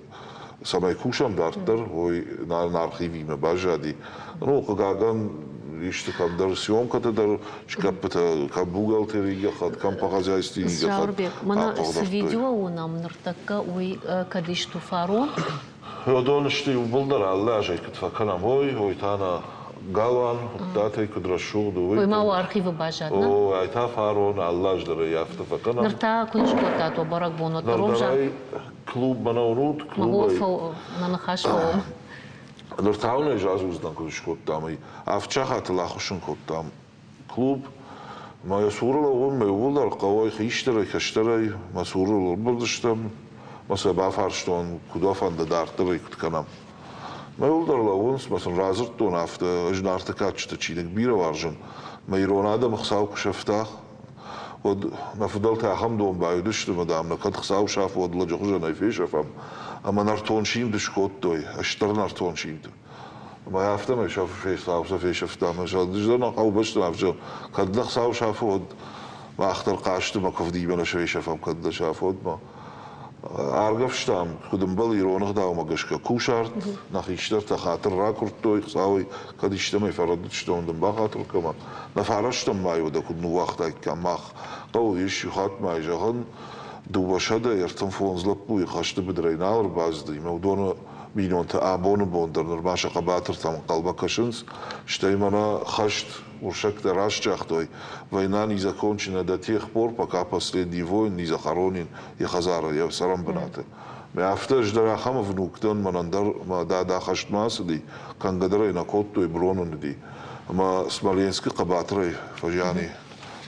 цӕмӕй кусӕм дарддӕр, уый нӕ архивимӕ баззади. Ну, хъыгагӕн, исты кӕмдӕр съемкӕтӕ дӕр скъӕппытӕ, кӕм бухгалтерийы гӕххӕтт, кӕм по хозяйственный гӕххӕтт. Зауырбег, мӕнӕ цы видео уынӕм ныртӕккӕ, уый кӕд ист у фарон? Уыдон сты иууылдӕр алы азӕй куыд фӕкӕнӕм, ой, ой та нӕ галуан хуыдтатӕй куыд рӕсугъд у, уый. Ой ма у архивы баззад, нӕ? О, ай та фарон алы аз дӕр ӕй афтӕ фӕкӕнӕм. Ныр та куыд скодтат уӕ бӕрӕгбон, уӕд Ныр дӕр ӕй клуб мӕнӕ уынут, клубӕй. Нӕ ныхас фӕуӕм. Ныр та уын ӕз радзурдзынӕн, куыд скодтам, ӕй. Авд сахатыл ахуыссын кодтам клуб. Мӕ цуры лӕууын мӕ иууылдӕр хъӕуӕй хистӕрӕй, кӕстӕрӕй мӕ цуры ӕрбырдыстӕм. Мӕ сӕ бафарстон, куыд уӕ фӕнды дарддӕр ӕй куыд кӕнӕм. Мӕ иууылдӕр лӕууынц, мӕ сын радзырдтон афтӕ, ӕз Нарты кадджыты чиныг бирӕ уарзын. Мӕ ирон адӕмы Хуыцау куы сӕфта, уӕд нӕ фыдӕлтӕ ахӕм домбай уыдысты, ӕмӕ, дам, нӕ кӕд Хуыцау сафы, уӕд лӕджы хуызӕнӕй фесӕфӕм. Ӕмӕ нӕртон симд скодтой, стыр нӕртон симд. Ӕмӕ афтӕмӕй сӕ фесӕф, сӕ фесӕфта. Ӕмӕ сӕ нӕ хъӕубӕсты афтӕ, кӕд нӕ Хуыцау сафы, уӕд мах дӕр хъазты мӕ куывдимӕ нӕ фесӕфӕм, кӕд нӕ сафы, уӕд ма. Аргӕвстам, куыд ӕмбӕлы ирон ӕгъдаумӕ гӕсгӕ, кусарт, нӕ хистӕртӕ хатыр ракуырдтой Хуыцауӕй, кӕд истӕмӕй фӕрӕдыдыстӕм, дын бахатыр кӕнӕм. Нӕ фарӕстӕм мӕй уӕдӕ куыд ныууагътаиккам мах хъӕуы ис иу хатт ма зӕгъын, 235 лӕппуйы хӕсты быдырӕй нал ӕрбацыди, ӕмӕ уыдоны бинонтӕ абоны бон дӕр нырма сӕ хъӕбатыртӕм ӕнхъӕлмӕ кӕсынц, стӕй мӕнӕ хӕст урсӕгтӕ раст загътой, война не закончена до тех пор, пока последний воин не захоронен йӕ хӕдзары, йӕ цӕрӕнбынаты. Мӕ афтӕ ӕз дӕр ахӕм внук дӕн, мӕнӕн дӕр мӕ дада хӕстмӕ ацыди, кӕнгӕ дӕр ӕй нӕ кодтой, брон ын уыди. Ӕмӕ Смоленскы хъӕбатырӕй фӕзиан и.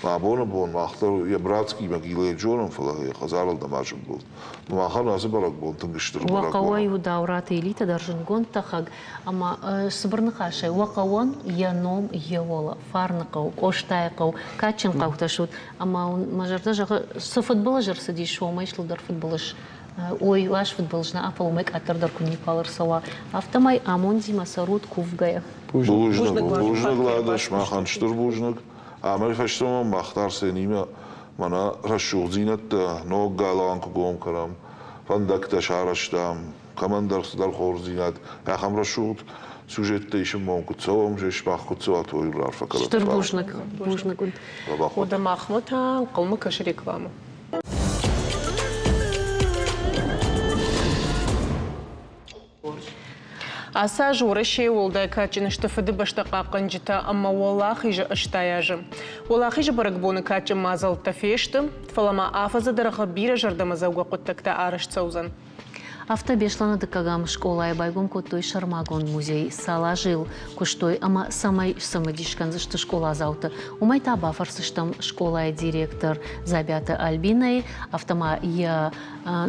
Абоны бон мах дӕр йӕ братский могилӕйы зонӕм, фӕлӕ йӕ хӕдзарыл нӕма сымбӕлд. Махӕн ацы бӕрӕгбон тынг стыр Уӕ бӕрӕгбон. хъӕуӕй у Дауыраты Элитӕ дӕр зындгонд тӕхӕг ӕмӕ цыбыр ныхасӕй уӕ хъӕуӕн йӕ ном йӕ уӕлӕ Фарныхъӕу, Къостайыхъӕу, кадджын хъӕутӕ суд ӕмӕ уын мӕ зӕрдӕ зӕгъы, цы фыдбылыз ӕрцыдис, уымӕй стылдӕр фыдбылыз ой, уас фыдбылыз нӕ, фӕлӕ уымӕй къаддӕр дӕр куы никуал ӕрцӕуа, афтӕмӕй амондимӕ цӕрут кувгӕйӕ. Бузныг, бузныг, Лада, сымахӕн стыр бузныг. Амӕй фӕстӕмӕ мах дӕр Арсенимӕ мӕнӕ рӕсугъддзинӕдтӕ ног галуан куы гом кӕнӕм, фӕндӕгтӕ сарӕзтам, кӕмӕндӕр цыдӕр хорздзинад, ахӕм рӕсугъд сюжеттӕ исынмӕ куыд цӕуӕм, сымах куыд цӕуат, уый раарфӕ кӕнӕм. Стыр бузныг, бузныг уын. Уӕдӕ махмӕ та ӕнхъӕлмӕ кӕсы рекламӕ. Ацы аз Уӕрӕсейы уӕлдай кадджын сты Фыдыбӕстӕ хъахъхъӕнджытӕ ӕмӕ Уӕлахизы 80 азы. Уӕлахизы бӕрӕгбоны кадджын мадзӕлттӕ фесты, фӕлӕ ма афӕдзы дӕргъы бирӕ зӕрдӕмӕдзӕугӕ хъуыддӕгтӕ арӕзт цӕудзӕн. Афтӕ Беслӕны дыккӕгӕм скъолайы байгом кодтой сӕрмагонд музей. Цал азы йыл куыстой ӕмӕ цӕмӕй сцымыдис кӕндзысты скъоладзауты, уымӕй та бафӕрсдзыстӕм скъолайы директор Дзабиаты Альбинӕйы, афтӕ ма йӕ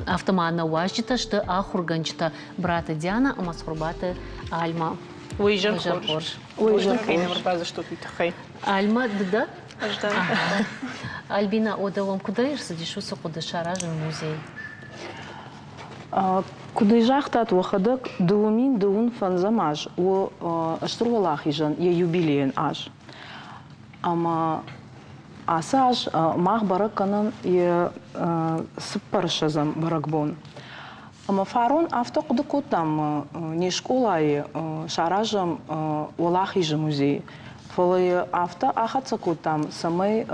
афтӕ ма нӕ уазджытӕ сты ахуыргӕнджытӕ Браты Диана ӕмӕ Цхуырбаты Альма. Уый изӕр хорз. Уый изӕр кӕй нӕ ӕрбадзыстут, уый тыххӕй. Альма, ды дӕ? Ӕз дӕн. Альбина, уӕдӕ уӕм куыдӕй ӕрцыдис уыцы хъуыды саразын музей? Куыд ӕй загътат уӕхӕдӕг, 2025 аз у Стыр Уӕлахизӕн йӕ юбилейон аз. Ӕмӕ ацы аз мах бӕрӕг кӕнӕм йӕ цыппӕрыссӕдзӕм бӕрӕгбон. Ӕмӕ фарон афтӕ хъуыды кодтам, не скъолайы саразӕм Уӕлахизы музей. Фӕлӕ йӕ афтӕ ахӕццӕ кодтам, цӕмӕй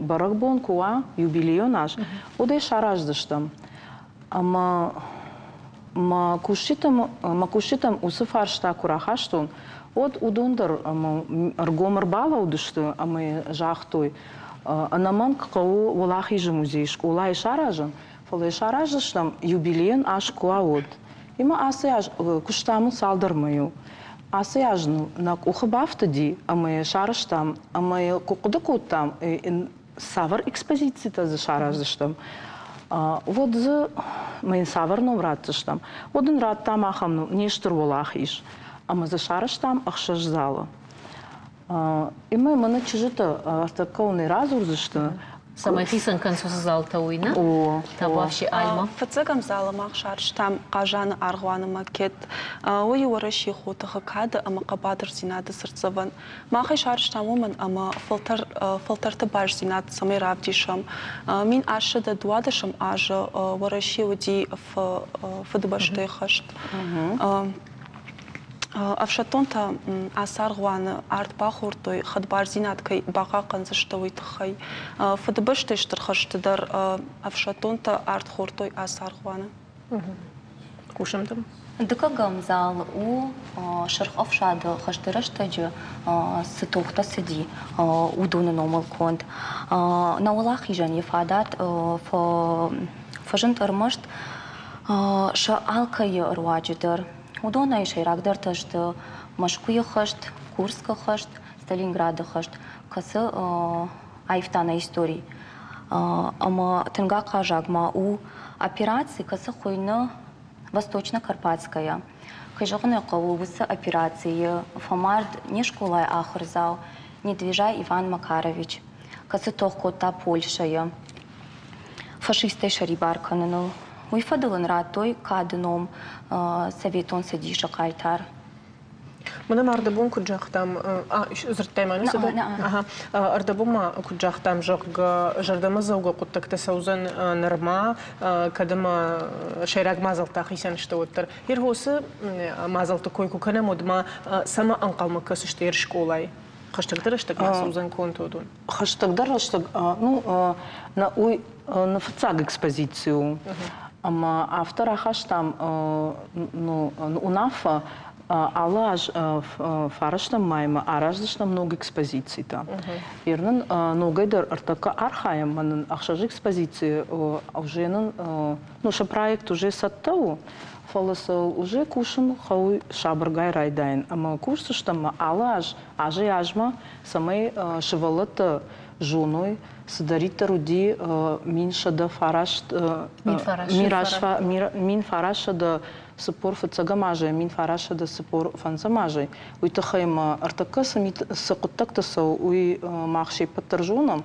бӕрӕгбон куы уа, юбилейон аз, уӕд ӕй сараздзыстӕм. Ӕмӕ мӕ кусджытӕм, мӕ кусджытӕм уыцы фарста куы рахастон, уӕд уыдон дӕр ӕргом ӕрбалӕудысты ӕмӕ загътой, ӕнӕмӕнг хъӕуы Уӕлахизы музей скъолайы саразын, фӕлӕ сараздзыстӕм юбилейӕн аз куы уа, уӕд. Ӕмӕ ацы аз куыстам цалдӕр мӕйы. Ацы аз нӕ къухы бафтыди ӕмӕ йӕ сарӕзтам ӕмӕ йӕ куы хъуыды кодтам, цавӕр экспозицитӕ дзы сараздзыстӕм, уӕд дзы мӕ йын цавӕр ном ратдзыстӕм, уӕд ын радтам ахӕм ном Не стыр уӕлахиз. Ӕмӕ дзы сарӕзтам ӕхсӕз залы. Ӕмӕ мӕнӕ чызджытӕ ӕртӕккӕ уын радзурдзысты. Цӕмӕй хицӕн кӕнынц уыцы залтӕ, уый нӕ? О. Табуафси Альма. Фыццӕгӕм залы мах сарӕзтам Хъазаны аргъуаны макет. Уый у Уӕрӕсейы хотыхы кады ӕмӕ хъӕбатырдзинады цыртдзӕвӕн. Мах ӕй сарӕзтам уымӕн, ӕмӕ фӕлтӕр, фӕлтӕрты бастдзинад цӕмӕй равдисӕм. 1812 азы Уӕрӕсе уыди Фыдыбӕстӕйы хӕст. Ӕфсӕддонтӕ ацы аргъуаны ард бахордтой, хӕдбардзинад кӕй бахъахъхъӕндзысты, уый тыххӕй. Фыдыбӕстӕйы Стыр хӕсты дӕр ӕфсӕддонтӕ ард хордтой ацы аргъуаны. Хъусӕм дӕм. Дыккӕгӕм зал у Сырх Ӕфсады хӕсты рӕстӕджы цы тохтӕ цыди, уыдоны номыл конд. Нӕ уӕлахизӕн йӕ фадат фӕзынд ӕрмӕст сӕ алкӕйы руаджы дӕр. Уыдонӕй сӕйрагдӕртӕ сты Мӕскуыйы хӕст, Курскы хӕст, Сталинграды хӕст, кӕцы аивта нӕ истори. Ӕмӕ тынг ахъазаг ма у операци, кӕцы хуыйны Восточно-Карпатская. Кӕй зӕгъын ӕй хъӕуы, уыцы операцийы фӕмард не скъолайы ахуырдзау Недвижай Иван Макарович, кӕцы тох кодта Польшӕйы фашисттӕй сӕрибар кӕныныл. Уый фӕдыл ын радтой кады ном Советон Цӕдисы хъайтар. Мӕнӕ ма ӕрдӕбон куыд загътам, дзырдтай ма цыдӕр? Ӕрдӕбон ма куыд загътам, зӕгъгӕ, зӕрдӕмӕдзӕугӕ хъуыддӕгтӕ цӕудзӕн нырма, кӕд ӕмӕ сӕйраг мадзӕлттӕ ахицӕн сты, уӕддӕр. Иргъосы мадзӕлтты кой куы кӕнӕм, уӕд ма цӕмӕ ӕнхъӕлмӕ кӕсыс ты скъолайы? Хӕстӕгдӕр рӕстӕг ма цӕудзӕн конд уыдон? Хӕстӕгдӕр рӕстӕг, ну, уый нӕ фыццаг экспозици у. Ӕмӕ афтӕ рахастам ну, уынаффӕ. Алы аз фарӕстӕм маймӕ араздзыстӕм ног экспозицитӕ. Ер нын ногӕй дӕр ӕртӕккӕ архайӕм, мӕ нын ӕхсӕз экспозици уже нын, ну, сӕ проект уже цӕттӕ у, фӕлӕ сыл уже кусын хъӕуы сабыргай райдайын. Ӕмӕ кусдзыстӕм ма алы аз, азӕй-азмӕ, цӕмӕй сывӕллӕттӕ зоной, цыдӕриддӕр уыди 1109 1945 азӕй 1945 азӕй, уый тыххӕй ма ӕртӕккӕ цы хъуыддӕгтӕ цӕуы, уый мах се ппӕт дӕр зонӕм,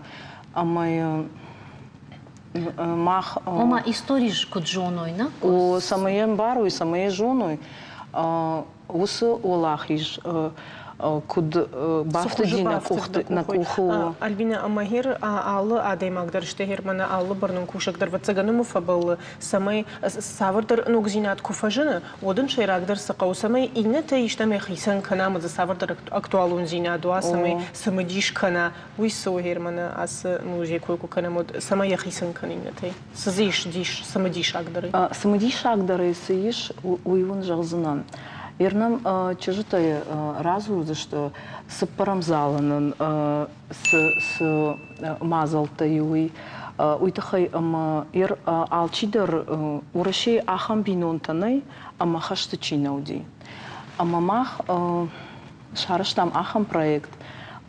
ӕмӕ мах... Ома истори куыд зоной, нӕ? О, цӕмӕй йӕ ӕмбарой, цӕмӕй йӕ зоной, уыцы уӕлахиз куыд бафтыди нӕ къухты нӕ къухы у. Альбина ӕмӕ гьер алы адӕймаг дӕр сты гьер мӕнӕ алы бӕрнон кусӕг дӕр ӕвӕццӕгӕн уымӕ фӕбӕллы, цӕмӕй цавӕрдӕр ногдзинад куы фӕзыны, уӕд ын сӕйрагдӕр цы хъӕуы, цӕмӕй иннӕтӕ истӕмӕй хицӕн кӕна ӕмӕ дзы цавӕрдӕр актуалондзинад уа, цӕмӕй цымыдис кӕна, уый цы у гьер мӕнӕ ацы музей кой куы кӕнӕм, уӕд цӕмӕй йӕ хицӕн кӕны иннӕтӕй? Цы дзы ис дис цымыдисагдӕрӕй? Цымыдисагдӕрӕй цы ис, уый уын зӕгъдзынӕн. Ер нӕм чызджытӕ радзурдзысты, цыппӕрӕм залы нын цы цы мадзӕлттӕ и, уый. Уый тыххӕй ӕмӕ ер алчидӕр Уӕрӕсейы ахӕм бинонтӕ нӕй, ӕмӕ хӕсты чи нӕ уыди. Ӕмӕ мах сарӕзтам ахӕм проект,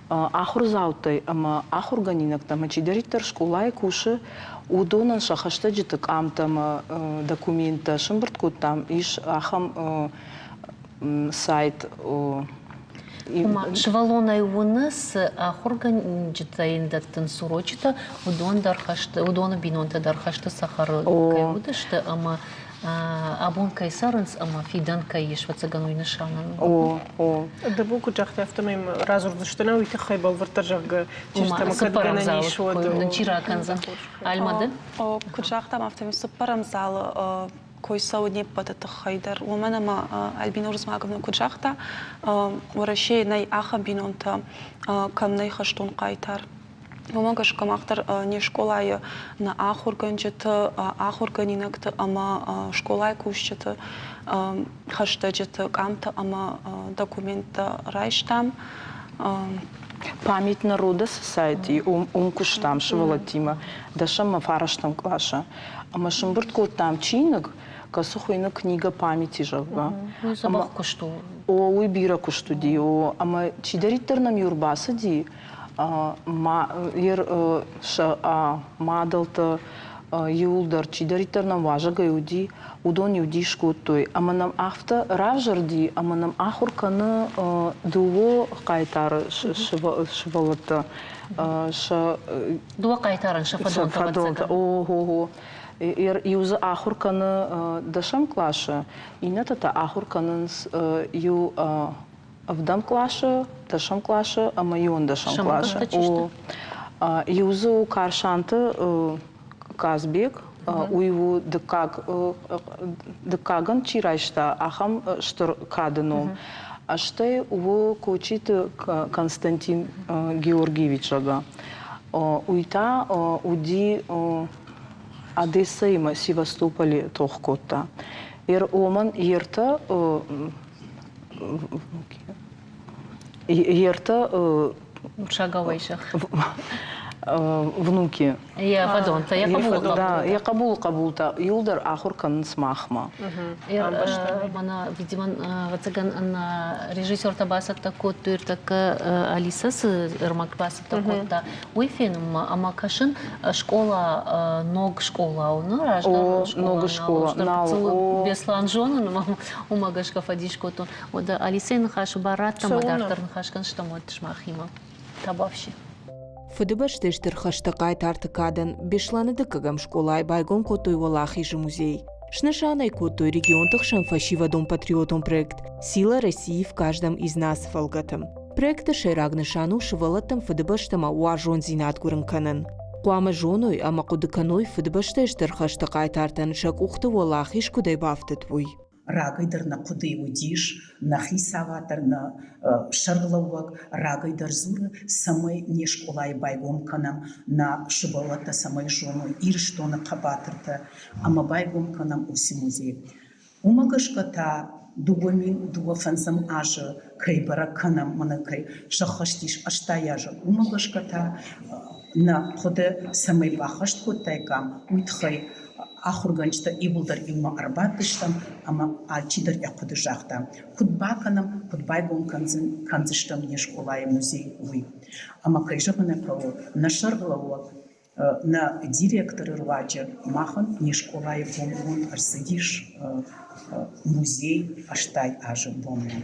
ахуырдзаутӕй ӕмӕ ахуыргӕнинӕгтӕ ӕмӕ чидӕриддӕр скъолайы кусы, уыдонӕн сӕ хӕстӕджыты къамтӕ ӕмӕ документтӕ сӕмбырд кодтам. Ис ахӕм сайт. Ома сывӕллонӕй уыны, цы ахуыргӕнджытӕ йын дӕттынц урочытӕ, уыдон дӕр хӕсты, уыдоны бинонтӕ дӕр хӕсты цӕхӕры кӕй уыдысты ӕмӕ абон кӕй цӕрынц ӕмӕ фидӕн кӕй ис, ӕвӕццӕгӕн, уый нысанӕн. О, о. Дӕбо куыд загъта, афтӕмӕй радзурдзысты нӕ уый тыххӕй бӕлвырддӕр, зӕгъгӕ, чызджытӕ кӕд гӕнӕн ис, уӕд. Чи ракӕндзӕн? Альмады? О, куыд загътам, афтӕмӕй цыппӕрӕм залы кой цӕуы не ппӕты тыххӕй дӕр, уымӕн ӕмӕ Альбина Урзмаговна куыд загъта, Уӕрӕсейы нӕй ахӕм бинонтӕ, кӕм нӕй хӕстон хъайтар. Уымӕ гӕсгӕ мах дӕр не скъолайы нӕ ахуыргӕнджыты, ахуыргӕнинӕгты ӕмӕ скъолайы кусджыты хӕстӕджыты къамтӕ ӕмӕ документтӕ райстам. Память народа цы сайт и, уым куыстам сывӕллӕттимӕ дӕсӕм ӕмӕ фарӕстӕм къласы. Ӕмӕ сӕмбырд кодтам чиныг, кӕцы хуыйны «Книга памяти», зӕгъгӕ. Уый дзӕбӕх куыст у. О, уый бирӕ куыст уыди, о. Ӕмӕ чидӕриддӕр нӕм-иу ӕрбацыди, сӕ мадӕлтӕ иуылдӕр, чидӕриддӕр нӕм уазӕгӕй уыди, уыдон-иу дис кодтой. Ӕмӕ нӕм афтӕ равзӕрди, ӕмӕ нӕм ахуыр кӕны дыууӕ хъайтары сывӕллӕттӕ. Сӕ Дыууӕ хъайтарӕн сӕ фӕдонтӕ. О-о-о. Иу дзы ахуыр кӕны дӕсӕм къласы, иннӕтӕ та ахуыр кӕнынц иу ӕвдӕм къласы, дӕсӕм къласы ӕмӕ иуӕндӕсӕм къласы. О, иу дзы у Карсанты Казбек, уый у дыккаг, дыккагӕн чи райста, ахӕм стыр кады ном. Стӕй у Кочиты Константин Георгиевич, зӕгъгӕ. Уый та уыди Одессӕимӕ Севастополы тох кодта. Уымӕн йе ртӕ Ертӕ внуки. Йӕ фӕдонтӕ, йӕ хъӕбулы хъӕбултӕ. Йӕ хъӕбулы хъӕбултӕ иуылдӕр ахуыр кӕнынц махмӕ. Мӕнӕ, видимо, ӕвӕццӕгӕн, режиссертӕ бацӕттӕ кодтой ӕртӕккӕ Алиса цы ӕрмӕг бацӕттӕ кодта, уый фенынмӕ ӕмӕ кӕсын скъола ног скъола у, ну, раздӕр ног скъола, нал. Беслан зонын, уымӕ гӕсгӕ фӕдис кодтон. Уӕдӕ Алисӕйы ныхасы бар радтӕм, ӕмӕ дарддӕр ныхас кӕнстӕм уӕд сымахимӕ. Табуафси. Фыдыбӕстӕйы Стыр хӕсты хъайтарты кадӕн Беслӕны дыккӕгӕм скъолайы байгом кодтой Уӕлахизы музей. Снысан ӕй кодтой регионты хсӕн фӕсивӕдон патриотон проект «Сила России в каждом из нас» фӕлгӕты. Проекты сӕйраг нысан у сывӕллӕттӕм Фыдыбӕстӕмӕ уарзондзинад гуырын кӕнын. Хъуамӕ зоной ӕмӕ хъуыды кӕной Фыдыбӕстӕйы Стыр хӕсты хъайтартӕн сӕ къухты уӕлахиз куыдӕй бафтыд, уый. Рагӕй дӕр нӕ хъуыдыйы уыдис, нӕ хицауад дӕр, нӕ сӕргълӕууӕг рагӕй дӕр дзуры, цӕмӕй не скъолайы байгом кӕнӕм, нӕ сывӕллӕттӕ цӕмӕй зоной Ирыстоны хъӕбатыртӕ ӕмӕ байгом кӕнӕм уыцы музей. Уымӕ гӕсгӕ та 2002 фӕндзӕм азы кӕй бӕрӕг кӕнӕм, мӕнӕ кӕй сӕххӕст ис 80 азы, уымӕ гӕсгӕ та нӕ хъуыды цӕмӕй баххӕст кодтаиккам, уый тыххӕй ахуыргӕнджытӕ иууылдӕр иумӕ ӕрбадтыстӕм ӕмӕ алчидӕр йӕ хъуыды загъта, куыд бакӕнӕм, куыд байгом кӕндзыстӕм не скъолайы музей, уый. Ӕмӕ кӕй зӕгъын ӕй хъӕуы, нӕ сӕргълӕууӕг, нӕ директоры руаджы махӕн не скъолайы гомгонд ӕрцыдис музей 80 азы бонмӕ.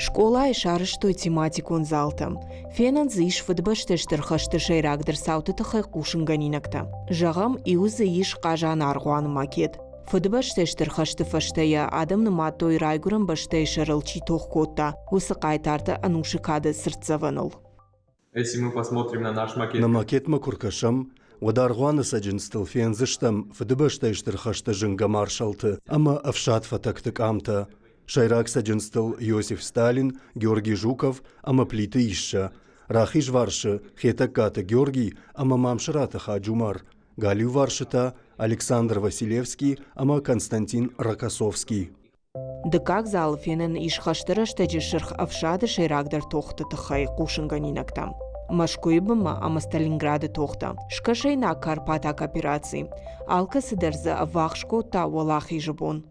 Скъолайы сарӕзтой тематикон залтӕ. Фенӕн дзы ис Фыдыбӕсты Стыр хӕсты сӕйрагдӕр цауты тыххӕй хъусынгӕнинӕгтӕ. Зӕгъӕм, иуы дзы ис Хъазаны аргъуаны макет. Фыдыбӕсты Стыр хӕсты фӕстӕ йӕ адӕм нымадтой райгуырӕн бӕстӕйы сӕрыл чи тох кодта, уыцы хъайтарты ӕнусы кады цыртдзӕвӕныл. Если мы посмотрим на наш макет. Нӕ макетмӕ куы ркӕсӕм, уӕд аргъуаны цӕджындзтыл фендзыстӕм Фыдыбӕстӕйы Стыр хӕсты зынгӕ маршалты ӕмӕ ӕфсадфӕтӕгты къамтӕ. Сӕйраг цӕджындзтыл Иосиф Сталин, Георгий Жуков ӕмӕ Плиты Иссӕ, рахизварсы Хетӕгкаты Георгий ӕмӕ Мамсыраты Хаджумар, галиуварсы та Александр Василевский ӕмӕ Константин Рокоссовский. Дыккаг залы фенӕн ис хӕсты рӕстӕджы Сырх Ӕфсады сӕйрагдӕр тохты тыххӕй хъусынгӕнинӕгтӕ. Мӕскуыйы бынмӕ ӕмӕ Сталинграды тохтӕ, Скӕсӕйнаг Карпатаг операци. Алкӕцыдӕр дзы ӕввахс кодта Уӕлахизы бон.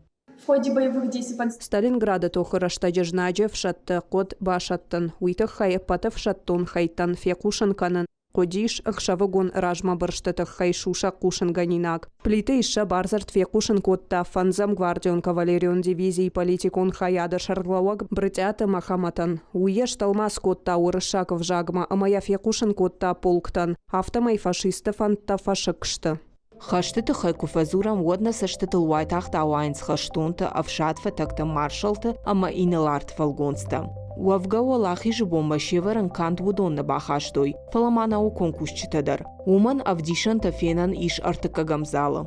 Сталинграды тохы рӕстӕджы знаджы ӕфсӕдты хъуыд басӕттын, уый тыххӕй ӕппӕт ӕфсӕддон хӕйттӕн фехъусын кӕнын хъуыдис ӕхсӕвыгон размӕбырсты тыххӕй сусӕг хъусынгӕнинаг. Плиты Иссӕ бардзырд фехъусын кодта фӕндзӕм гвардион кавалерион дивизийы политикон хайады сӕргълӕууӕг Брытъиаты Мӕхӕмӕтӕн. Уый йӕ стӕлмац кодта уырыссаг ӕвзагмӕ ӕмӕ йӕ фехъусын кодта полктӕн, афтӕмӕй фашистты фӕндтӕ фӕсыкк сты. Хӕсты тыххӕй куы фӕдзурӕм, уӕд нӕ цӕстытыл уайтагъд ауайынц хӕстонты, ӕфсадфӕтӕгты, маршалты ӕмӕ инӕларты фӕлгонцтӕ. Уӕвгӕ Уӕлахизы бонмӕ се вӕрӕн канд уыдон нӕ бахастой, фӕлӕ ма наукон кусджытӕ дӕр. Уымӕн ӕвдисӕнтӕ фенӕн ис ӕртыккӕгӕм залы.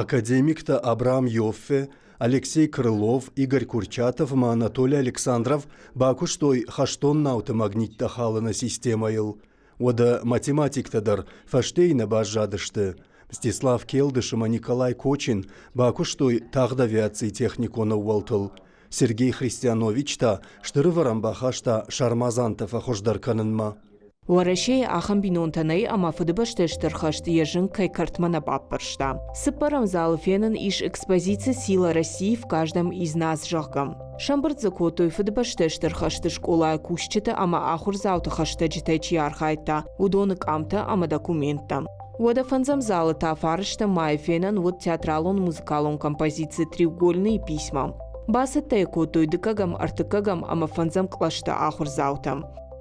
Академиктӕ Абрам Йоффе, Алексей Крылов, Игорь Курчатов ӕмӕ Анатолий Александров бакуыстой хӕстон науты магниттӕ халыны системӕйыл. Уӕдӕ математиктӕ дӕр фӕстейы нӕ баззадысты. Мстислав Келдыш ӕмӕ Николай Кочин бакуыстой тагъд авиацийы техникон ӕууӕлтыл. Сергей Христианович та стыр ӕвӕрӕн бахаста сармадзантӕ фӕхуыздӕр кӕнынмӕ. Уӕрӕсейы ахӕм бинонтӕ нӕй ӕмӕ Фыдыбӕстӕйы Стыр хӕсты йӕ зынг кӕй кӕртмӕ нӕ баппӕрста. Цыппӕрӕм залы фенӕн ис экспозици «Сила России в каждом из нас», зӕгъгӕ. Сӕмбырд дзы кодтой Фыдыбӕстӕйы Стыр хӕсты скъолайы кусджыты ӕмӕ ахуырдзауты хӕстӕджытӕй чи архайдта, уыдоны къамтӕ ӕмӕ документтӕ. Уӕдӕ фӕндзӕм залы та фарстӕм майы фенӕн уыд театралон-музыкалон композици «Треугольные письма». Бацӕттӕ йӕ кодтой дыккӕгӕм, ӕртыккӕгӕм ӕмӕ фӕндзӕм кълӕсты ахуырдзаутӕ.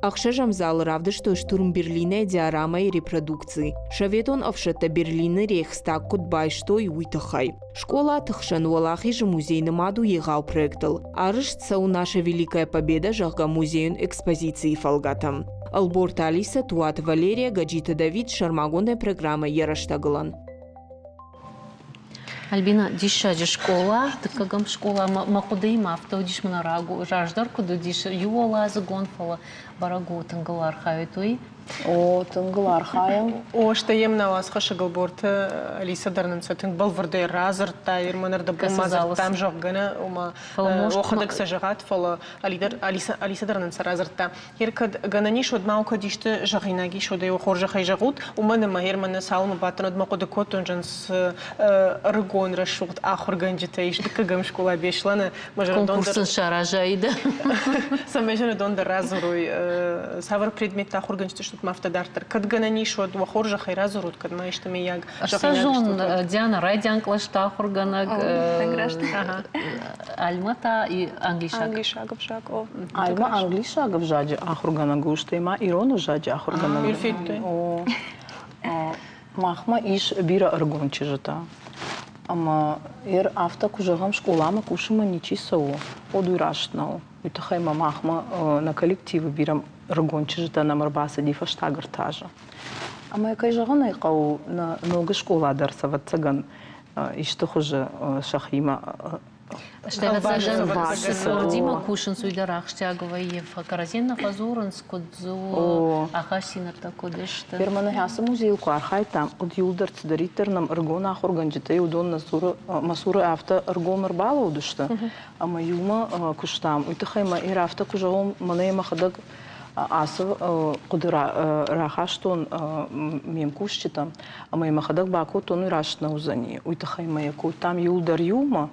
Ӕхсӕзӕм залы равдыстой штурм Берлинӕй диорамӕйы репродукци, советон ӕфсӕдтӕ Берлины Рейхстаг куыд байстой, уый тыххӕй. Скъолаты хсӕн Уӕлахизы музей нымад у егъау проектыл. Арӕзт цӕуы Наша Великая Победа, зӕгъгӕ, музейон экспозицийы фӕлгӕты. Ӕлборты Алисӕ, Туаты Валерия, Гаджиты Давид сӕрмагондӕй программӕ йӕ рӕстӕгылӕн. Альбина, диссаджы скъола, дыккӕгӕм скъола мӕ хъуыдыимӕ афтӕ уыдис мӕнӕ раздӕр куыд уыдис, иуӕладзыгон, фӕлӕ бӕрӕг у, тынг ыл архайут, уый. О, тынг ыл архайӕм. О, стӕй йӕм нӕ уацхӕссӕг Ӕлборты Алисӕ дӕр нын сӕ тынг бӕлвырдӕй радзырдта, Ирмӕн ӕрдӕбон ма дзырдтам, зӕгъгӕ, нӕ, ома уӕхӕдӕг сӕ зӕгъат, фӕлӕ Алисӕ дӕр нын сӕ радзырдта. Ер кӕд гӕнӕн ис, уӕд ма кӕд исты зӕгъинаг ис, уӕд ӕй хорзӕхӕй зӕгъут, уымӕн ӕмӕ ер мӕнӕ цалынмӕ бадтӕн, уӕдмӕ хъуыды кодтон, зын цы ӕрыгон рӕсугъд ахуыргӕнджытӕ ис дыккӕгӕм скъола Беслӕны. Конкурс сын саразаид. Цӕмӕй зӕрдон дӕр радзурой, цавӕр предметтӕ ахуыргӕнджытӕ стут ма афтӕ дарддӕр. Кӕд гӕнӕн ис, уӕд уӕ хорзӕхӕй радзурут, кӕд ма исты мыййаг Ӕхсӕзон Диана райдиан кълӕсты ахуыргӕнӕг, Альма та англисаг. Англисаг ӕвзаг, о. Альма англисаг ӕвзаджы ахуыргӕнӕг у, стӕй ма ирон ӕвзаджы ахуыргӕнӕг. О. Махмӕ ис бирӕ ӕрыгон чызджытӕ. Ӕмӕ ер афтӕ куы зӕгъӕм, скъоламӕ кусынмӕ ничи цӕуы, уӕд уый раст нӕу. Уый тыххӕй ма махмӕ нӕ коллективы бирӕ ӕрыгон чызджытӕ нӕм ӕрбацыди фӕстаг ӕртӕ азы. Ӕмӕ, кӕй зӕгъын ӕй хъӕуы, нӕ ног скъола дӕр, ӕвӕццӕгӕн, исты хуызы сӕхимӕ. Стӕй ӕвӕццӕгӕн, цы къордимӕ кусынц, уый дӕр ахсджиаг вӕййы. Кӕрӕдзийӕн нӕ фӕдзурынц, куыд дзы у, ахастдзинӕдтӕ куыд сты. Германы ацы музейыл куы архайдтам, уӕд иуылдӕр цыдӕриддӕр нӕм ӕрыгон ахуыргӕнджытӕй уыдон нӕ цуры, мӕ цуры афтӕ ӕргом ӕрбалӕудысты, ӕмӕ иумӕ куыстам. Уый тыххӕй мӕ ир афтӕ куы зӕгъон, мӕнӕ мӕхӕдӕг ацы хъуыды рахастон ме мкусджытӕм, ӕмӕ йӕ мӕхӕдӕг бакодтон, уый раст нӕ уыдзӕни. Уый тыххӕй мӕ йӕ кодтам иуылдӕр иумӕ.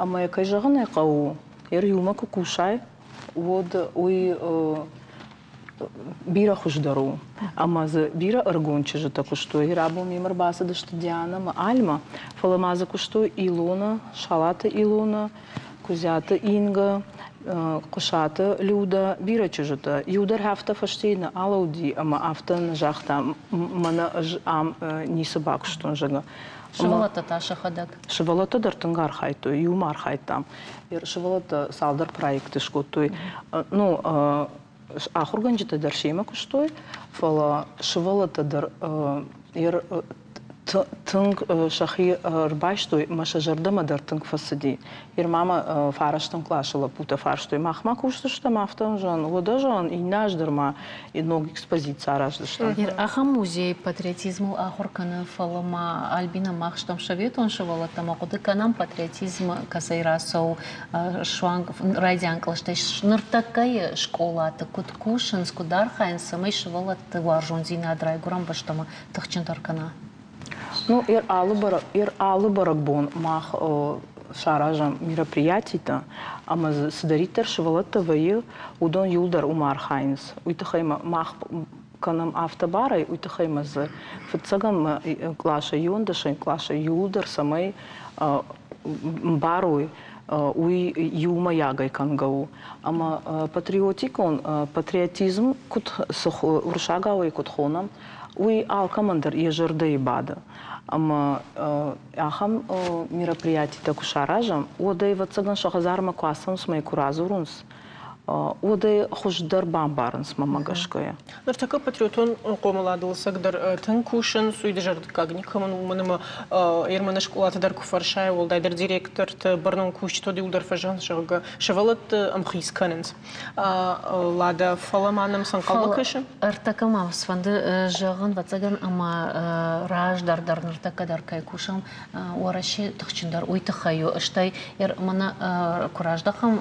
Ӕмӕ йӕ кӕй зӕгъын ӕй хъӕуы, ир иумӕ куы кусай, уӕд уый бирӕ хуыздӕр у. Ӕмӕ дзы бирӕ ӕрыгон чызджытӕ куыстой. Рабон мемӕ ӕрбацыдысты Дианӕ ӕмӕ Альмӕ, фӕлӕ ма дзы куыстой Илона, Салаты Илона, Куыдзиаты Инга, Хъуысаты Людӕ, бирӕ чызджытӕ. Иу дӕр афтӕ фӕстейы нӕ алӕуди ӕмӕ афтӕ нӕ загъта, мӕнӕ ӕз ам ницы бакуыстон, зӕгъгӕ. Сывӕллӕттӕ та сӕхӕдӕг? Сывӕллӕттӕ дӕр тынг архайдтой, иумӕ архайдтам. Сывӕллӕттӕ цалдӕр проекты скодтой. Ну, ахуыргӕнджытӕ дӕр семӕ куыстой, фӕлӕ сывӕллӕттӕ дӕр тынг сӕхи ӕрбайстой ӕмӕ сӕ зӕрдӕмӕ дӕр тынг фӕцыди. Ир-ма мӕ фарӕстӕм къласы лӕппутӕ фарстой, мах ма кусдзыстӕм афтӕ, зӕгъын, уӕдӕ, зӕгъын, иннӕ аз дӕр ма ног экспозици араздзыстӕм. Ахӕм музей патриотизмыл ахуыр кӕны, фӕлӕ ма Альбина мах стӕм советон сывӕллӕттӕ ӕмӕ хъуыды кӕнӕм патриотизм кӕцӕй рацӕуы, суанг райдиан кълӕстӕй ныртӕккӕйы скъолаты куыд кусынц, куыд архайынц, цӕмӕй сывӕллӕтты уарзондзинад райгуырӕн бӕстӕмӕ тыхджындӕр кӕна? Ну, ир алы бӕрӕгбон мах саразӕм мероприятитӕ, ӕмӕ дзы цыдӕриддӕр сывӕллӕттӕ вӕййы, уыдон иуылдӕр уым архайынц. Уый тыххӕй мах кӕнӕм афтӕ барӕй, уый тыххӕй ма дзы фыццӕгӕм къласӕй иуӕндӕсӕм къласӕй иуылдӕр цӕмӕй мбарой, уый иумӕйагӕй кӕнгӕ у. Ӕмӕ патриотикон патриотизм куыд цы уырыссагау ӕй куыд хонӕм, уый алкӕмӕн дӕр йӕ зӕрдӕйы бады. Ӕмӕ ахӕм мероприятитӕ куы саразӕм, уӕд ӕй, ӕвӕццӕгӕн, сӕ хӕдзармӕ куы ацӕуынц ӕмӕ куы радзурынц, уӕд ӕй хуыздӕр бамбарынц, мӕнмӕ гӕсгӕ. Ныртӕккӕ патриотон хъомыладыл ӕцӕгдӕр тынг кусынц, уый дызӕрдыггаг никӕмӕн у, уымӕн ӕмӕ Ерманы скъолаты дӕр куы фӕрсай, уӕлдайдӕр директорты, бӕрнон кусджыты иуылдӕр фӕзӕгъынц, зӕгъгӕ, сывӕллӕтты ӕмхиц кӕнынц. Лада, фӕлӕ ма нӕм цы ӕнхъӕлмӕ кӕсы? Ӕртӕккӕ ма цыфӕнды зӕгъын, ӕвӕццӕгӕн, ӕмӕ раздӕр дӕр, ныртӕккӕ дӕр кӕй кусӕм, Уӕрӕсе тыхджындӕр уый тыххӕй у. Стӕй мӕнӕ куы раздӕхӕм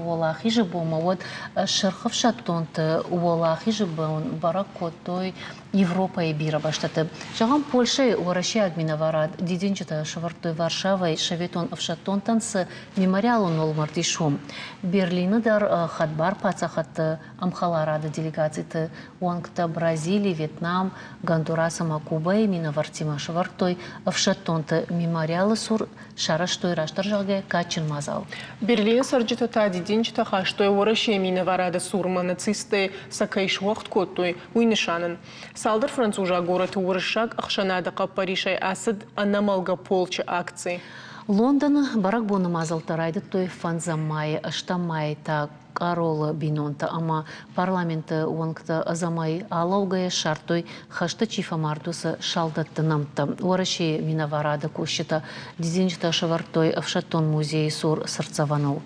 Уӕлахизы бонмӕ, уӕд сырх ӕфсӕддонты Уӕлахизы бон бӕрӕг кодтой Европӕйы бирӕ бӕстӕты. Зӕгъӕм, Польшӕйы уӕрӕсейаг минӕварад дидинджытӕ сӕвӕрдтой Варшавӕйы советон ӕфсӕддонтӕн цы мемориалон уӕлмӕрд ис, уым. Берлины дӕр хӕдбар паддзахӕдты ӕмхӕларады делегациты уӕнгтӕ Бразили, Вьетнам, Гондурас ӕмӕ Кубӕйы минӕвӕрттимӕ сӕвӕрдтой ӕфсӕддонты мемориалы цур, сарӕзтой растдӕр зӕгъгӕ кадджын мадзал. Берлины цӕрджытӕ та дидинджытӕ хастой Уӕрӕсейы минӕварады цурмӕ нацисттӕ сӕ кӕй суӕгъд кодтой, уый нысанӕн. Цалдӕр французаг горӕты уырыссаг ӕхсӕнады хъӕппӕрисӕй ацыд ӕнӕмӕлгӕ полчы акци. Лондоны бӕрӕгбоны мадзӕлттӕ райдыдтой фӕндзӕм майы, ӕстӕм майы та къаролы бинонтӕ ӕмӕ парламенты уӕнгтӕ ӕдзӕмӕй алӕугӕйӕ ссардтой, хӕсты чи фӕмард, уыцы салдӕтты нӕмттӕ. Уӕрӕсейы минӕварады кусджытӕ дидинджытӕ сӕвӕрдтой ӕфсӕддон музейы цур цыртдзӕвӕныл.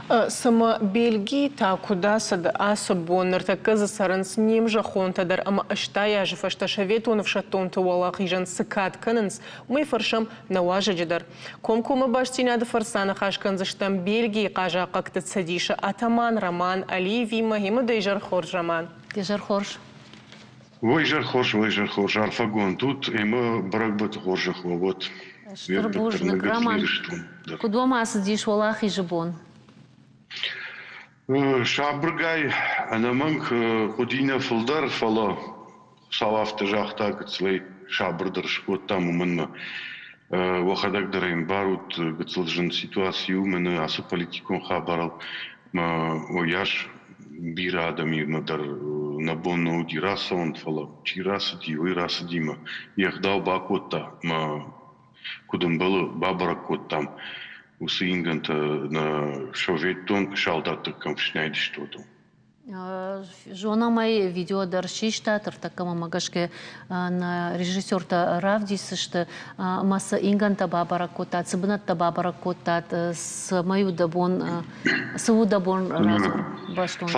Цымӕ Бельгийы та куыд ацыд ацы бон? Ныртӕккӕ дзы цӕрынц не мзӕххонтӕ дӕр ӕмӕ 80 азы фӕстӕ советон ӕфсӕддонты уӕлахизӕн цы кад кӕнынц, уымӕй фӕрсӕм нӕ уазӕджы дӕр. Комкоммӕ бастдзинады фӕрцы аныхас кӕндзыстӕм Бельгийы хъазахъхъӕгты цӕдисы атаман Роман Алиевимӕ. Ӕмӕ дӕ изӕр хорз, Роман. Изӕр хорз. Уой изӕр хорз, уой изӕр хорз. Арфӕгонд ут ӕмӕ бӕрӕгбӕтты хорзӕх уӕ уӕд. Стыр бузныг, Роман. Куыд уӕм ацыдис Уӕлахизы бон? Сабыргай ӕнӕмӕнг хъуыди нӕ фылдӕр, фӕлӕ Хуыцау афтӕ загъта, гыццылӕй сабырдӕр скодтам, уымӕн ӕмӕ уӕхӕдӕг дӕр ӕмбарут, гыццыл зын ситуаци у мӕнӕ ацы политикон хабарыл. Уыйас бирӕ адӕмимӕ дӕр нӕ бон нӕ уыди рацӕуын, фӕлӕ чи рацыди, уый рацыди мӕ йе гъдау бакодта мӕ куыд ӕмбӕлы, бабӕрӕг кодтам уыцы ингӕнтӕ нӕ советтон салдатты кӕм фснайд сты, уыдон. Зонӕм ӕй, видео дӕр систа, ныртӕккӕ мӕмӕ гӕсгӕ нӕ режиссертӕ равдисдзысты ӕмӕ цы ингӕнтӕ бабӕрӕг кодтат, цы бынӕттӕ бабӕрӕг кодтат, цӕмӕй у дӕ бон, цы у дӕ бон радзур бӕстон?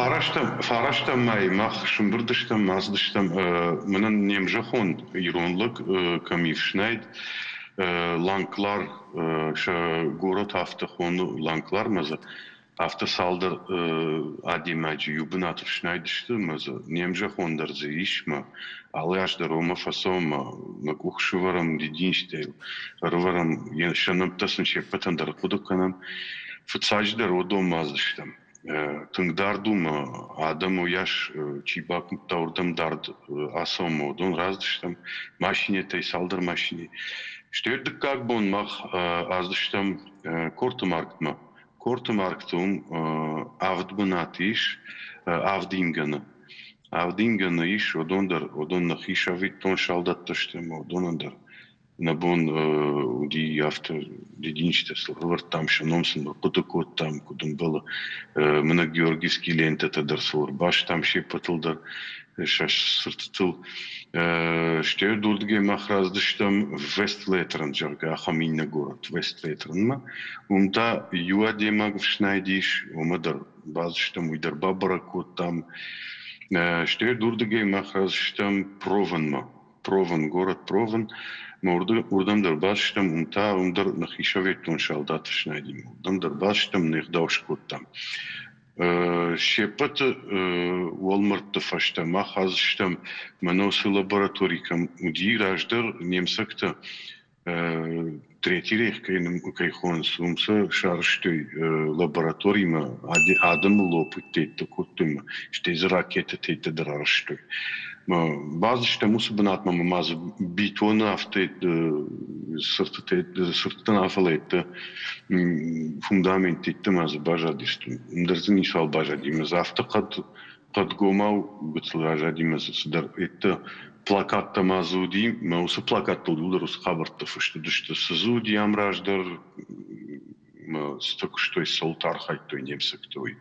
Фарӕстӕм мӕй мах сымбырд стӕм, ацыдыстӕм, мӕнӕн не мзӕххон ирон лӕг кӕм и фснайд, Ланклар, сӕ горӕт афтӕ хоны Ланклармӕ дзы Афтӕ цалдӕр адӕймаджы иу бынаты фснайд сты ӕмӕ дзы не мзӕххон дӕр дзы ис мӕ алы аз дӕр уымӕ фӕцӕуӕм мӕ мӕ къух сывӕрӕм дидинджытӕй, ӕрывӕрӕм, сӕ нӕмттӕ сын се ппӕтӕн дӕр хъуыды кӕнӕм. Фыццаджыдӕр уыдонмӕ ацыдыстӕм. Тынг дард у мӕ адӕм уыйас чи бакуымдта, уырдӕм дард ацӕуынмӕ уыдон рацыдыстӕм машинӕтӕй, цалдӕр машинӕйы. Стӕй дыккаг бон мах ацыдыстӕм Корты маркетмӕ. Корты мӕргъты уым авд бынаты ис, авд ингӕны. Авд ингӕны ис, уыдон дӕр, уыдон нӕхи советон салдӕттӕ сты ӕмӕ уыдонӕн дӕр нӕ бон уыди афтӕ дидинджытӕ сыл ӕвӕрдтам, сӕ ном сын ӕрхъуыды кодтам, куыд ӕмбӕлы. Мӕнӕ Георгиевский лентӕтӕ дӕр сыл ӕрбастам се ппӕтыл дӕр. Сӕ цыртытыл. Стӕй уырдыгӕй мах рацыдыстӕм Вестлетран, зӕгъгӕ, ахӕм иннӕ горӕт Вестлетранмӕ. Уым та иу адӕймаг ӕфснайд ис, уымӕ дӕр бацыдыстӕм, уый дӕр бабӕрӕг кодтам. Стӕй уырдыгӕй мах рацыдыстӕм Провенмӕ. Провен, город Провен. Уырдӕм дӕр бацыдыстӕм, уым та уым дӕр нӕхи советон салдат ӕфснайдимӕ. Уырдӕм дӕр бацыдыстӕм, не гъдау скодтам. Се ппӕты уӕлмӕрдты фӕстӕ мах ацыдыстӕм мӕнӕ уыцы лаборатори кӕм уыди раздӕр немыцӕгтӕ Третий рейх кӕй хонынц, уым сӕ сарӕзтой лабораторимӕ, адӕмы лопуттӕ кодтой ӕмӕ стӕй дзы ракетӕтӕ дӕр арӕзтой. Бацыдыстӕм уыцы бынатмӕ ӕмӕ ма дзы бетоны афтӕ цыртытӕ афӕлӕйтты фундамент ӕддӕмӕ дзы баззадысты. Ӕндӕр дзы ницуал баззади. Ӕмӕ дзы афтӕ хъӕд хъӕдгомау гыццыл разади ӕмӕ дзы цыдӕр ӕддӕ плакаттӕ ма дзы уыди. Мӕ уыцы плакаттыл иуылдӕр уыцы хабӕрттӕ фыст уыдысты. Цы дзы уыди ам раздӕр, мӕ цытӕ куыстой, цӕуылты архайдтой немыцӕгтӕ, уый.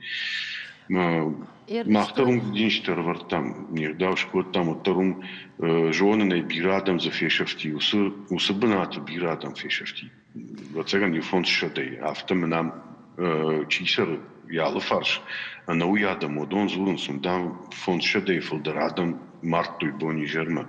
Мах дӕр уым динджытӕ ӕрӕвӕрдтам, не гъдау скодтам, уӕддӕр уым зонын ӕй, бирӕ адӕм дзы фесӕфти. Уыцы бынаты бирӕ адӕм фесӕфти. Ӕвӕццӕгӕн, иу фондзсӕдӕй. Афтӕ мын ам чи цӕры йӕ алыфарс, ӕнӕуый адӕм, уыдон дзурынц, уым, дам, фондзсӕдӕй фылдӕр адӕм мардтой бон-изӕрмӕ.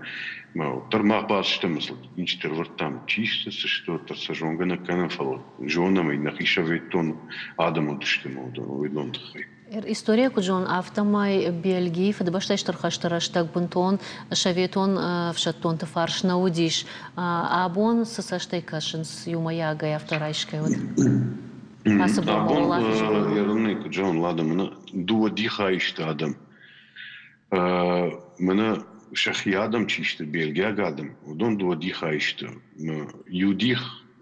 Уӕддӕр мах бацыдыстӕм динджытӕ ӕрӕвӕрдтам, чи сты, цы сты, уӕддӕр сӕ зонгӕ нӕ кӕнӕм, фӕлӕ зонӕм ӕй, нӕхи советон адӕм уыдысты ӕмӕ уыдон тыххӕй. Историйӕ куыд зонын, афтӕмӕй Бельгийы Фыдыбӕстӕйы Стыр хӕсты рӕстӕг бынтон советон ӕфсӕддонты фарс нӕ уыдис. Абон цы цӕстӕй кӕсынц иумӕйагӕй афтӕ райсгӕ уыд? Ацы бон Абон ерынӕй куыд зӕгъын, ладӕ, мӕнӕ дыууӕ дихӕй сты адӕм. Мӕнӕ сӕхи адӕм чи сты, бельгиаг адӕм, уыдон дыууӕ дихӕй сты. Иу дих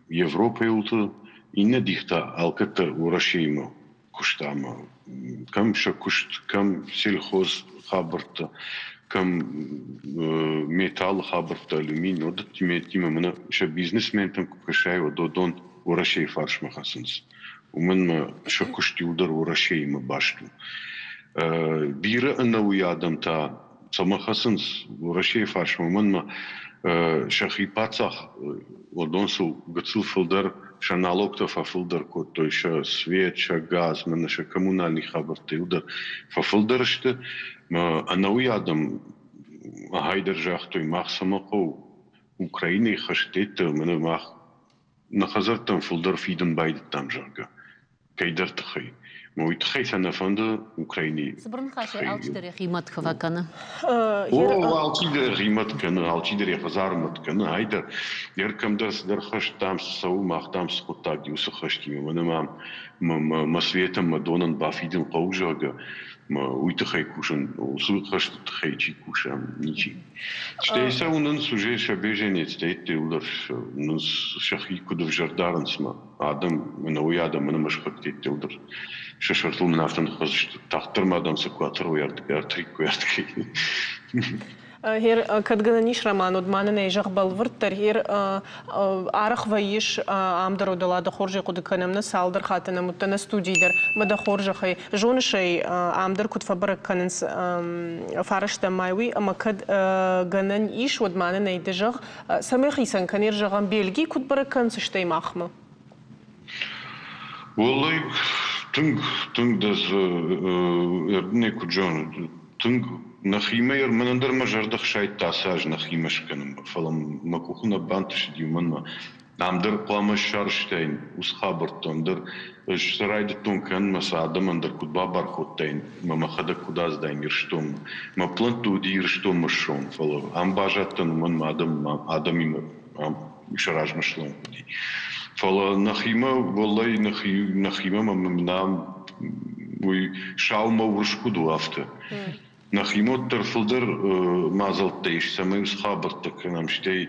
Европӕйы уылты, иннӕ дих та алкӕддӕр Уӕрӕсеимӕ куыста ӕмӕ кӕм сӕ куыст, кӕм сельхоз хабӕрттӕ, кӕм металлы хабӕрттӕ, алюминий, уыдӕттимӕ мӕнӕ сӕ бизнесментӕм куы кӕсай, уӕд уыдон Уӕрӕсейы фарсмӕ хӕцынц. Уымӕн ӕмӕ сӕ куыст иуылдӕр Уӕрӕсеимӕ баст у. Бирӕ ӕнӕуый адӕм та цӕмӕ хӕцынц Уӕрӕсейы фарсмӕ, уымӕн ӕмӕ сӕхи паддзах уыдон сыл гыццыл фылдӕр сӕ налогтӕ фӕфылдӕр кодтой, сӕ свет, сӕ газ, мӕнӕ сӕ коммунальный хабӕрттӕ иуылдӕр фӕфылдӕр сты. Ӕнӕуый адӕм ахӕй дӕр загътой, мах цӕмӕ хъӕуы Украинӕйы хӕстӕттӕ, мӕнӕ мах нӕ хӕдзӕрттӕн фылдӕр фидын байдыдтам, зӕгъгӕ, кӕйдӕр тыххӕй. Мӕ уый тыххӕй сӕ нӕ фӕнды Украинӕйы. Цыбыр ныхасӕй алчидӕр йӕхи мӕт кӕны. О, алчидӕр йӕхи мӕт кӕны, алчидӕр йӕ хӕдзары мӕт кӕны. Айдӕр, йер кӕмдӕр цыдӕр хӕст, дам, цы цӕуы, мах, дам, цы хъуыддаг и уыцы хӕстимӕ. Мӕнӕ мӕм мӕ светӕн, мӕ донӕн бафидын хъӕуы, зӕгъгӕ, уый тыххӕй кусын, уыцы хӕсты тыххӕй чи куса, ничи. Стӕй сӕ уынынц уже сӕ беженецтӕ иууылдӕр уынынц сӕхи куыд ӕвзӕр дарынц мӕ адӕм, ӕнӕуый адӕм ӕнӕмӕсхъӕдтӕ иууылдӕр сӕ сӕртыл мын афтӕ ныххӕцдзысты, тагъддӕр ма дам сӕ куы атӕрой ӕртриккой ардыгӕй. Гъер, кӕд гӕнӕн ис роман, уӕд ма нын ӕй зӕгъ бӕлвырддӕр. Гъер, арӕх вӕййыс ам дӕр одӕла дӕ хорзӕй хъуыды кӕнӕм, нӕ цалдӕр хатты нӕм уыдтӕ нӕ студийы дӕр. Мӕ дӕ хорзӕхӕй, зоныс ӕй, ам дӕр куыд фӕбӕрӕг кӕнынц фарӕстӕм май уый, ӕмӕ кӕд гӕнӕн ис, уӕд ма нын ӕй ды зӕгъ, цӕмӕй хицӕн кӕнер, зӕгъӕм, Бельгийы куыд бӕрӕг кӕнынц, стӕй махмӕ? Уӕллӕй, тынг, тынг дӕ Эрдыне куыд зоны, тынг нӕхимӕ мӕнӕн дӕр мӕ зӕрдӕ хсайдта ацы аз нӕхимӕ скӕнынмӕ, фӕлӕ мӕ къухы нӕ бантысыди, уымӕн ӕмӕ ам дӕр хъуамӕ ссарстаин уыцы хабӕрттӕ, ӕндӕр ӕз сӕ райдыдтон кӕнынмӕ, сӕ адӕмӕн дӕр куыд бабар кодтаин ӕмӕ мӕхӕдӕг куыд ацыдаин Ирыстонмӕ. Мӕ плӕнтты уыди Ирыстонмӕ ссӕуын, фӕлӕ ам баззадтӕн, уымӕн ӕмӕ адӕмимӕ ам сӕ размӕ слӕууын хъуыди. Фӕлӕ нӕхимӕ, уӕллӕй, нӕхимӕ мӕм уый сау мӕ урс куыд у, афтӕ. Нӕхимӕ уӕддӕр фылдӕр мадзӕлттӕ ис, цӕмӕй уыцы хабӕрттӕ кӕнӕм, стӕй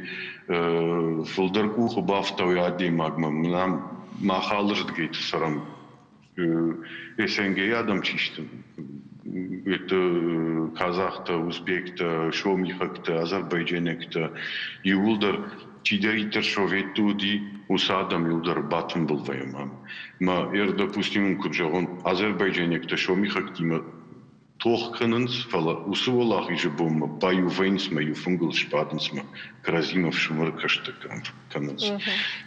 фылдӕр къухы бафтауй адӕймагмӕ. Мӕнӕ мах алырдыгӕйты цӕрӕм. СНГ-йы адӕм чи сты, это казахтӕ, узбектӕ, сомихӕгтӕ, азербайджанӕгтӕ, иууылдӕр чидӕриддӕр советты уыди, уыцы адӕм иуылдӕр батымбыл вӕййӕм ам. Мӕ эр, допустим, куыд зӕгъон, азербайджанӕгтӕ сомихӕгтимӕ тох кӕнынц, фӕлӕ уыцы уӕлахизы бонмӕ баиу вӕййынц мӕ иу фынгыл сбадынц мӕ кӕрӕдзимӕ фсымӕры кӕстӕр кӕнынц.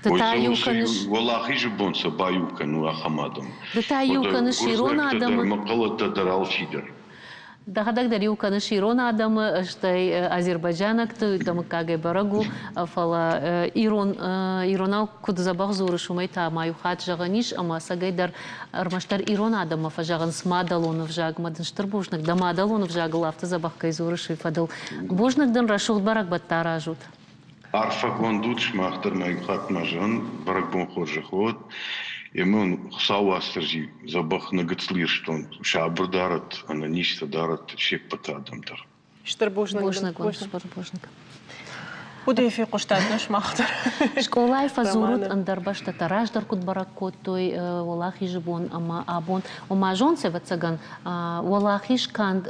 Ды та иу кӕныс Уӕлахизы бон сӕ баиу кӕны ахӕм адӕм. Ды та иу кӕныс ирон адӕмы. Мӕхъхъӕлӕттӕ дӕр алчидӕр. Дӕхӕдӕг дӕр иу кӕныс ирон адӕмы, стӕй азербайджанӕгты, дӕ мыггагӕй бӕрӕг у, фӕлӕ ирон, иронау куыд дзӕбӕх дзурыс, уымӕй та ма иу хатт зӕгъӕн ис, ӕмӕ ӕцӕгӕй дӕр ӕрмӕстдӕр ирон адӕммӕ фӕзӕгъынц мадӕлон ӕвзагмӕ дын стыр бузныг, дӕ мадӕлон ӕвзагыл афтӕ дзӕбӕх кӕй дзурыс, уый фӕдыл. Бузныг дын, рӕсугъд бӕрӕгбӕттӕ аразут. Арфӕгонд ут, сымах дӕр ма иу хатт ма зӕгъын, бӕрӕгбон хорзӕх уӕд. Ӕмӕ уын Хуыцау Уастырджи дзӕбӕх нӕ гыццыл Ирыстон сабыр дарӕд, ӕнӕнизтӕ дарӕд се ппӕт адӕм дӕр. Стыр бузныг. Бузныг, стыр бузныг. Хъуыдыйы фехъуыстат нӕ сымах дӕр. Скъолайы фӕдзурут ӕндӕр бӕстӕтӕ раздӕр куыд бӕрӕг кодтой Уӕлахизы бон ӕмӕ абон. Ома зонынц, ӕвӕццӕгӕн, Уӕлахиз канд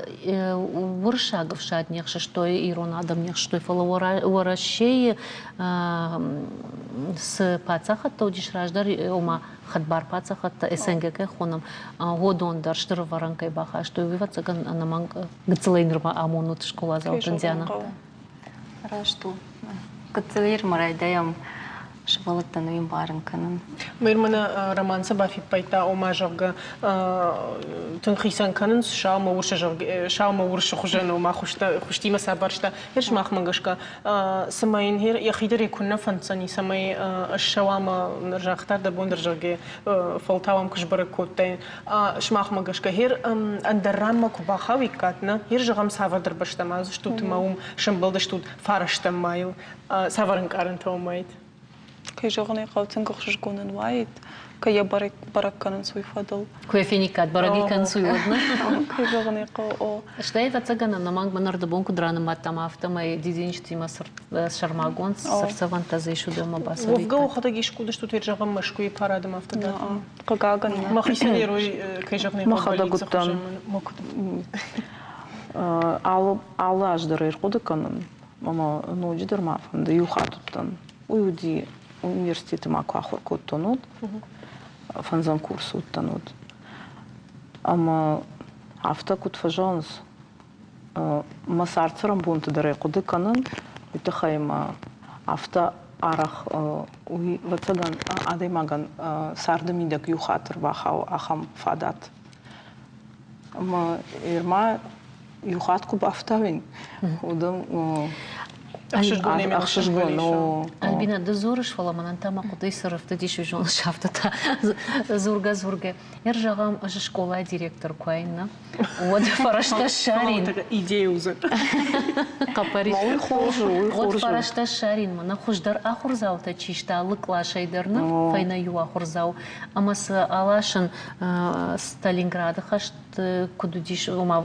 уырыссаг ӕфсад не хсыстой, ирон адӕм не хсыстой, фӕлӕ Уӕрӕсейы цы паддзахӕдтӕ уыдис раздӕр, ома хӕдбар паддзахӕдтӕ СНГ кӕй хонӕм, уыдон дӕр стыр ӕвӕрӕн кӕй бахастой, уый, ӕвӕццӕгӕн, ӕнӕмӕнг гыццылӕй нырма амонут скъоладзаутӕн, Диана. Раст у. Гыццыл ма райдайӕм сывӕллӕттӕн уый ӕмбарын кӕнын. Мэр мӕнӕ роман цы бафиппайдта, ома, зӕгъгӕ, тынг хицӕн кӕнынц сау урсы, зӕгъгӕ, сау ӕмӕ урсы хуызӕн, ома хуызтимӕ сӕ барста. Гъер сымахмӕ гӕсгӕ, цымӕ йын гъер йӕхи дӕр куыннӕ фӕнддзӕни, цӕмӕй ссӕуа ӕмӕ ныр загъта дӕ бон дӕр, зӕгъгӕ, фӕлтау ӕм куы сбӕрӕг кодтаин. Сымахмӕ гӕсгӕ, гъер ӕндӕр ранмӕ куы бахауиккат, нӕ, гъер зӕгъӕм, цавӕрдӕр бӕстӕмӕ ацыдыстут ӕмӕ уым сӕмбӕлдыстут фарӕстӕм майыл, цавӕр ӕнкъарӕнтӕ уӕм уаид? Кӕй зӕгъын ӕй хъӕуы, тынг ӕхсызгонӕн уаид, кӕй йӕ бӕрӕг кӕнынц, уый фӕдыл. Куы йӕ фениккат, бӕрӕг ӕй кӕнынц, уый уӕд нӕ? Кӕй зӕгъын ӕй хъӕуы, о. Стӕй, ӕвӕццӕгӕн, ӕнӕмӕнг мӕн ӕрдӕбон куыд ранымадтам, афтӕмӕй дидинджытимӕ сӕрмагонд цыртдзӕвӕнтӕ дзы ис, уыдонмӕ бацӕуиккат. Уӕвгӕ уӕхӕдӕг искуы уыдыстут, зӕгъӕм, Мӕскуыйы парадмӕ афтӕ дӕр? Хъыгагӕн. Мӕхицӕн ерой, кӕй зӕгъын ӕй хъӕуы, Мӕхӕдӕг уыдтӕн. Алы аз дӕр ӕрхъуыды кӕнын, ӕмӕ ноджыдӕр ма фӕнды иу хатт уыдтӕн. Уый уыди университеты ма куы ахуыр кодтон, уӕд фӕндзӕм курсы уыдтӕн, уӕд. Ӕмӕ афтӕ куыд фӕзӕгъынц, мӕ цард-цӕрӕнбонты дӕр ӕй хъуыды кӕнын, уый тыххӕй мӕ афтӕ арӕх уый, ӕвӕццӕгӕн, адӕймагӕн царды мидӕг иу хатт ӕрбахауы ахӕм фадат. Ӕмӕ ма иу хатт куы бафтауин, уыдон ӕхсызгон у. Альбина, ды дзурыс, фӕлӕ мӕнӕн та мӕ хъуыдыйы сӕрӕфтыдис зоныс афтӕ та дзургӕ-дзургӕ. Ӕр зӕгъӕм, ӕз скъолайы директор куы уаин, нӕ, уӕд фӕрӕзтӕ ссарин. Идея уыдзӕн. Хъӕппӕрис. Уый хорз у, уый хорз у. Уӕд фӕрӕзтӕ ссарин, мӕнӕ хуыздӕр ахуырдзаутӕ чи сты алы къласӕй дӕр, нӕ, фӕйнӕ иу ахуырдзау. Ӕмӕ сӕ аласын Сталинграды хӕст куыд уыдис, ома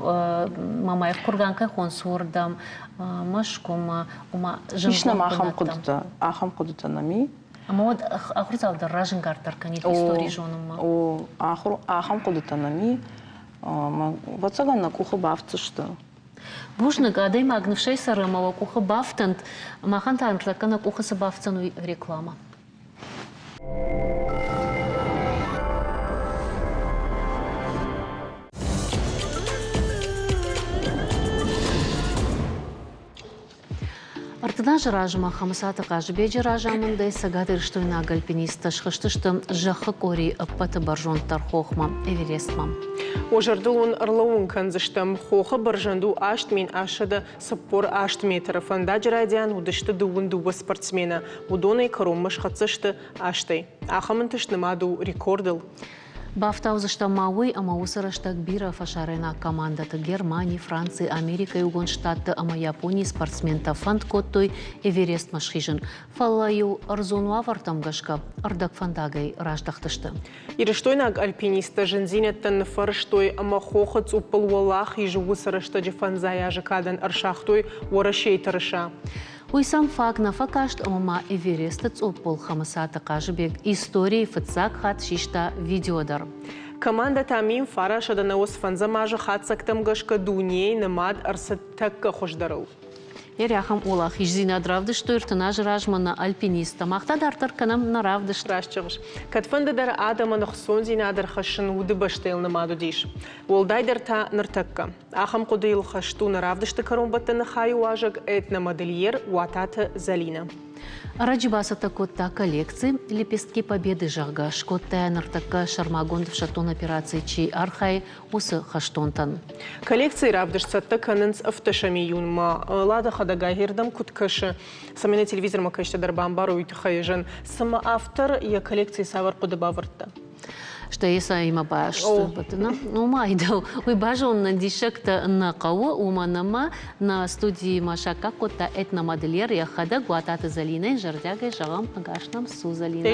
Мамаев курган кӕй хонынц, уырдӕм, Мӕскуымӕ, ома Ис нӕм ахӕм хъуыдытӕ, ахӕм хъуыдытӕ нӕм и. Ӕмӕ уӕд ахуырдзау дӕр разӕнгарддӕр кӕнид истори зонынмӕ. О, ахуыр, ахӕм хъуыдытӕ нӕм и. Ӕвӕццӕгӕн нӕ къухы бафтдзысты. Бузныг, адӕймаг ныфсӕй цӕры ӕмӕ уӕ къухы бафтӕнт. Махӕн та ныртӕккӕ нӕ къухы цы бафтдзӕн, уый реклама. Ӕртын азы размӕ Хӕмыцаты Хъазыбеджы разамындӕй цӕгатирыстойнаг альпинисттӕ схызтысты зӕххы къорийы ӕппӕты бӕрзонддӕр хохмӕ Эверестмӕ. Уӕ зӕрдыл уын ӕрлӕууын кӕндзыстӕм, хохы бӕрзӕнд у 8848 метры. Фӕндаджы райдиан уыдысты 22 спортсмены, уыдонӕй кӕронмӕ схӕццӕ сты астӕй. Ахӕм ӕнтыст нымад у рекордыл. Бафтаудзыстӕм ма уый, ӕмӕ уыцы рӕстӕг бирӕ фӕсарӕйнаг командӕты Германи, Франци, Америкӕйы Иугонд Штатты ӕмӕ Японийы спортсментӕ фӕнд кодтой Эверестмӕ схизын, фӕлӕ-иу ӕрдзон уавӕртӕм гӕсгӕ ӕрдӕгфӕндагӕй раздӕхтысты. Ирыстойнаг альпинисттӕ зындзинӕдтӕн ныффӕрстой ӕмӕ хохы цъуппыл уӕлахизы уыцы рӕстӕджы фӕндзай азы кадӕн ӕрсагътой Уӕрӕсейы тырыса. Уый сӕм фаг нӕ фӕкаст ӕмӕ ма Эвересты цъуппыл Хӕмыцаты Хъазыбег историйы фыццаг хатт систа видео дӕр. Командӕ та 1995 азы хатдзӕгтӕм гӕсгӕ дунейы нымад ӕрцыд тӕккӕ хуыздӕрыл. Ахӕм уӕлахиздзинад равдыстой 30 азы размӕ нӕ альпинисттӕ. Мах та дарддӕр кӕнӕм нӕ равдыст. Раст зӕгъыс. Кӕдфӕнды дӕр адӕмӕн ӕхцондзинад ӕрхӕссын удыбӕстӕйыл нымад уыдис. Уӕлдайдӕр та ныртӕккӕ. Ахӕм хъуыдыйыл хӕст у нӕ равдысты кӕронбӕттӕны хайы уазӕг этномодельер Уататы Зӕлинӕ. Ӕрӕджы бацӕттӕ кодта коллекци «Лепестки Победы», зӕгъгӕ, скодта ныртӕккӕ сӕрмагонд ӕфсӕддон операцийы чи архайы, уыцы хӕстонтӕн. Коллекцийы равдыст цӕттӕ кӕнынц 17 июнмӕ. Лада хӕдӕгай ӕрдӕм куыд кӕсы, цӕмӕй нӕ телевизормӕ кӕсджытӕ дӕр бамбарой, уый тыххӕй зын. Цымӕ автор йӕ коллекцийы цавӕр хъуыды бавӕрдта? Стӕй сӕимӕ баст. Ну, майдау, уый базонынӕн диссӕгтӕ нӕ хъӕуы, уымӕн ӕмӕ нӕ студийы саккаг кодта этномодельер йӕхӕдӕг Уататы Зӕлинӕйы зӕрдиагӕй зӕгъӕм, ӕгас нӕм цу, Зӕлинӕ.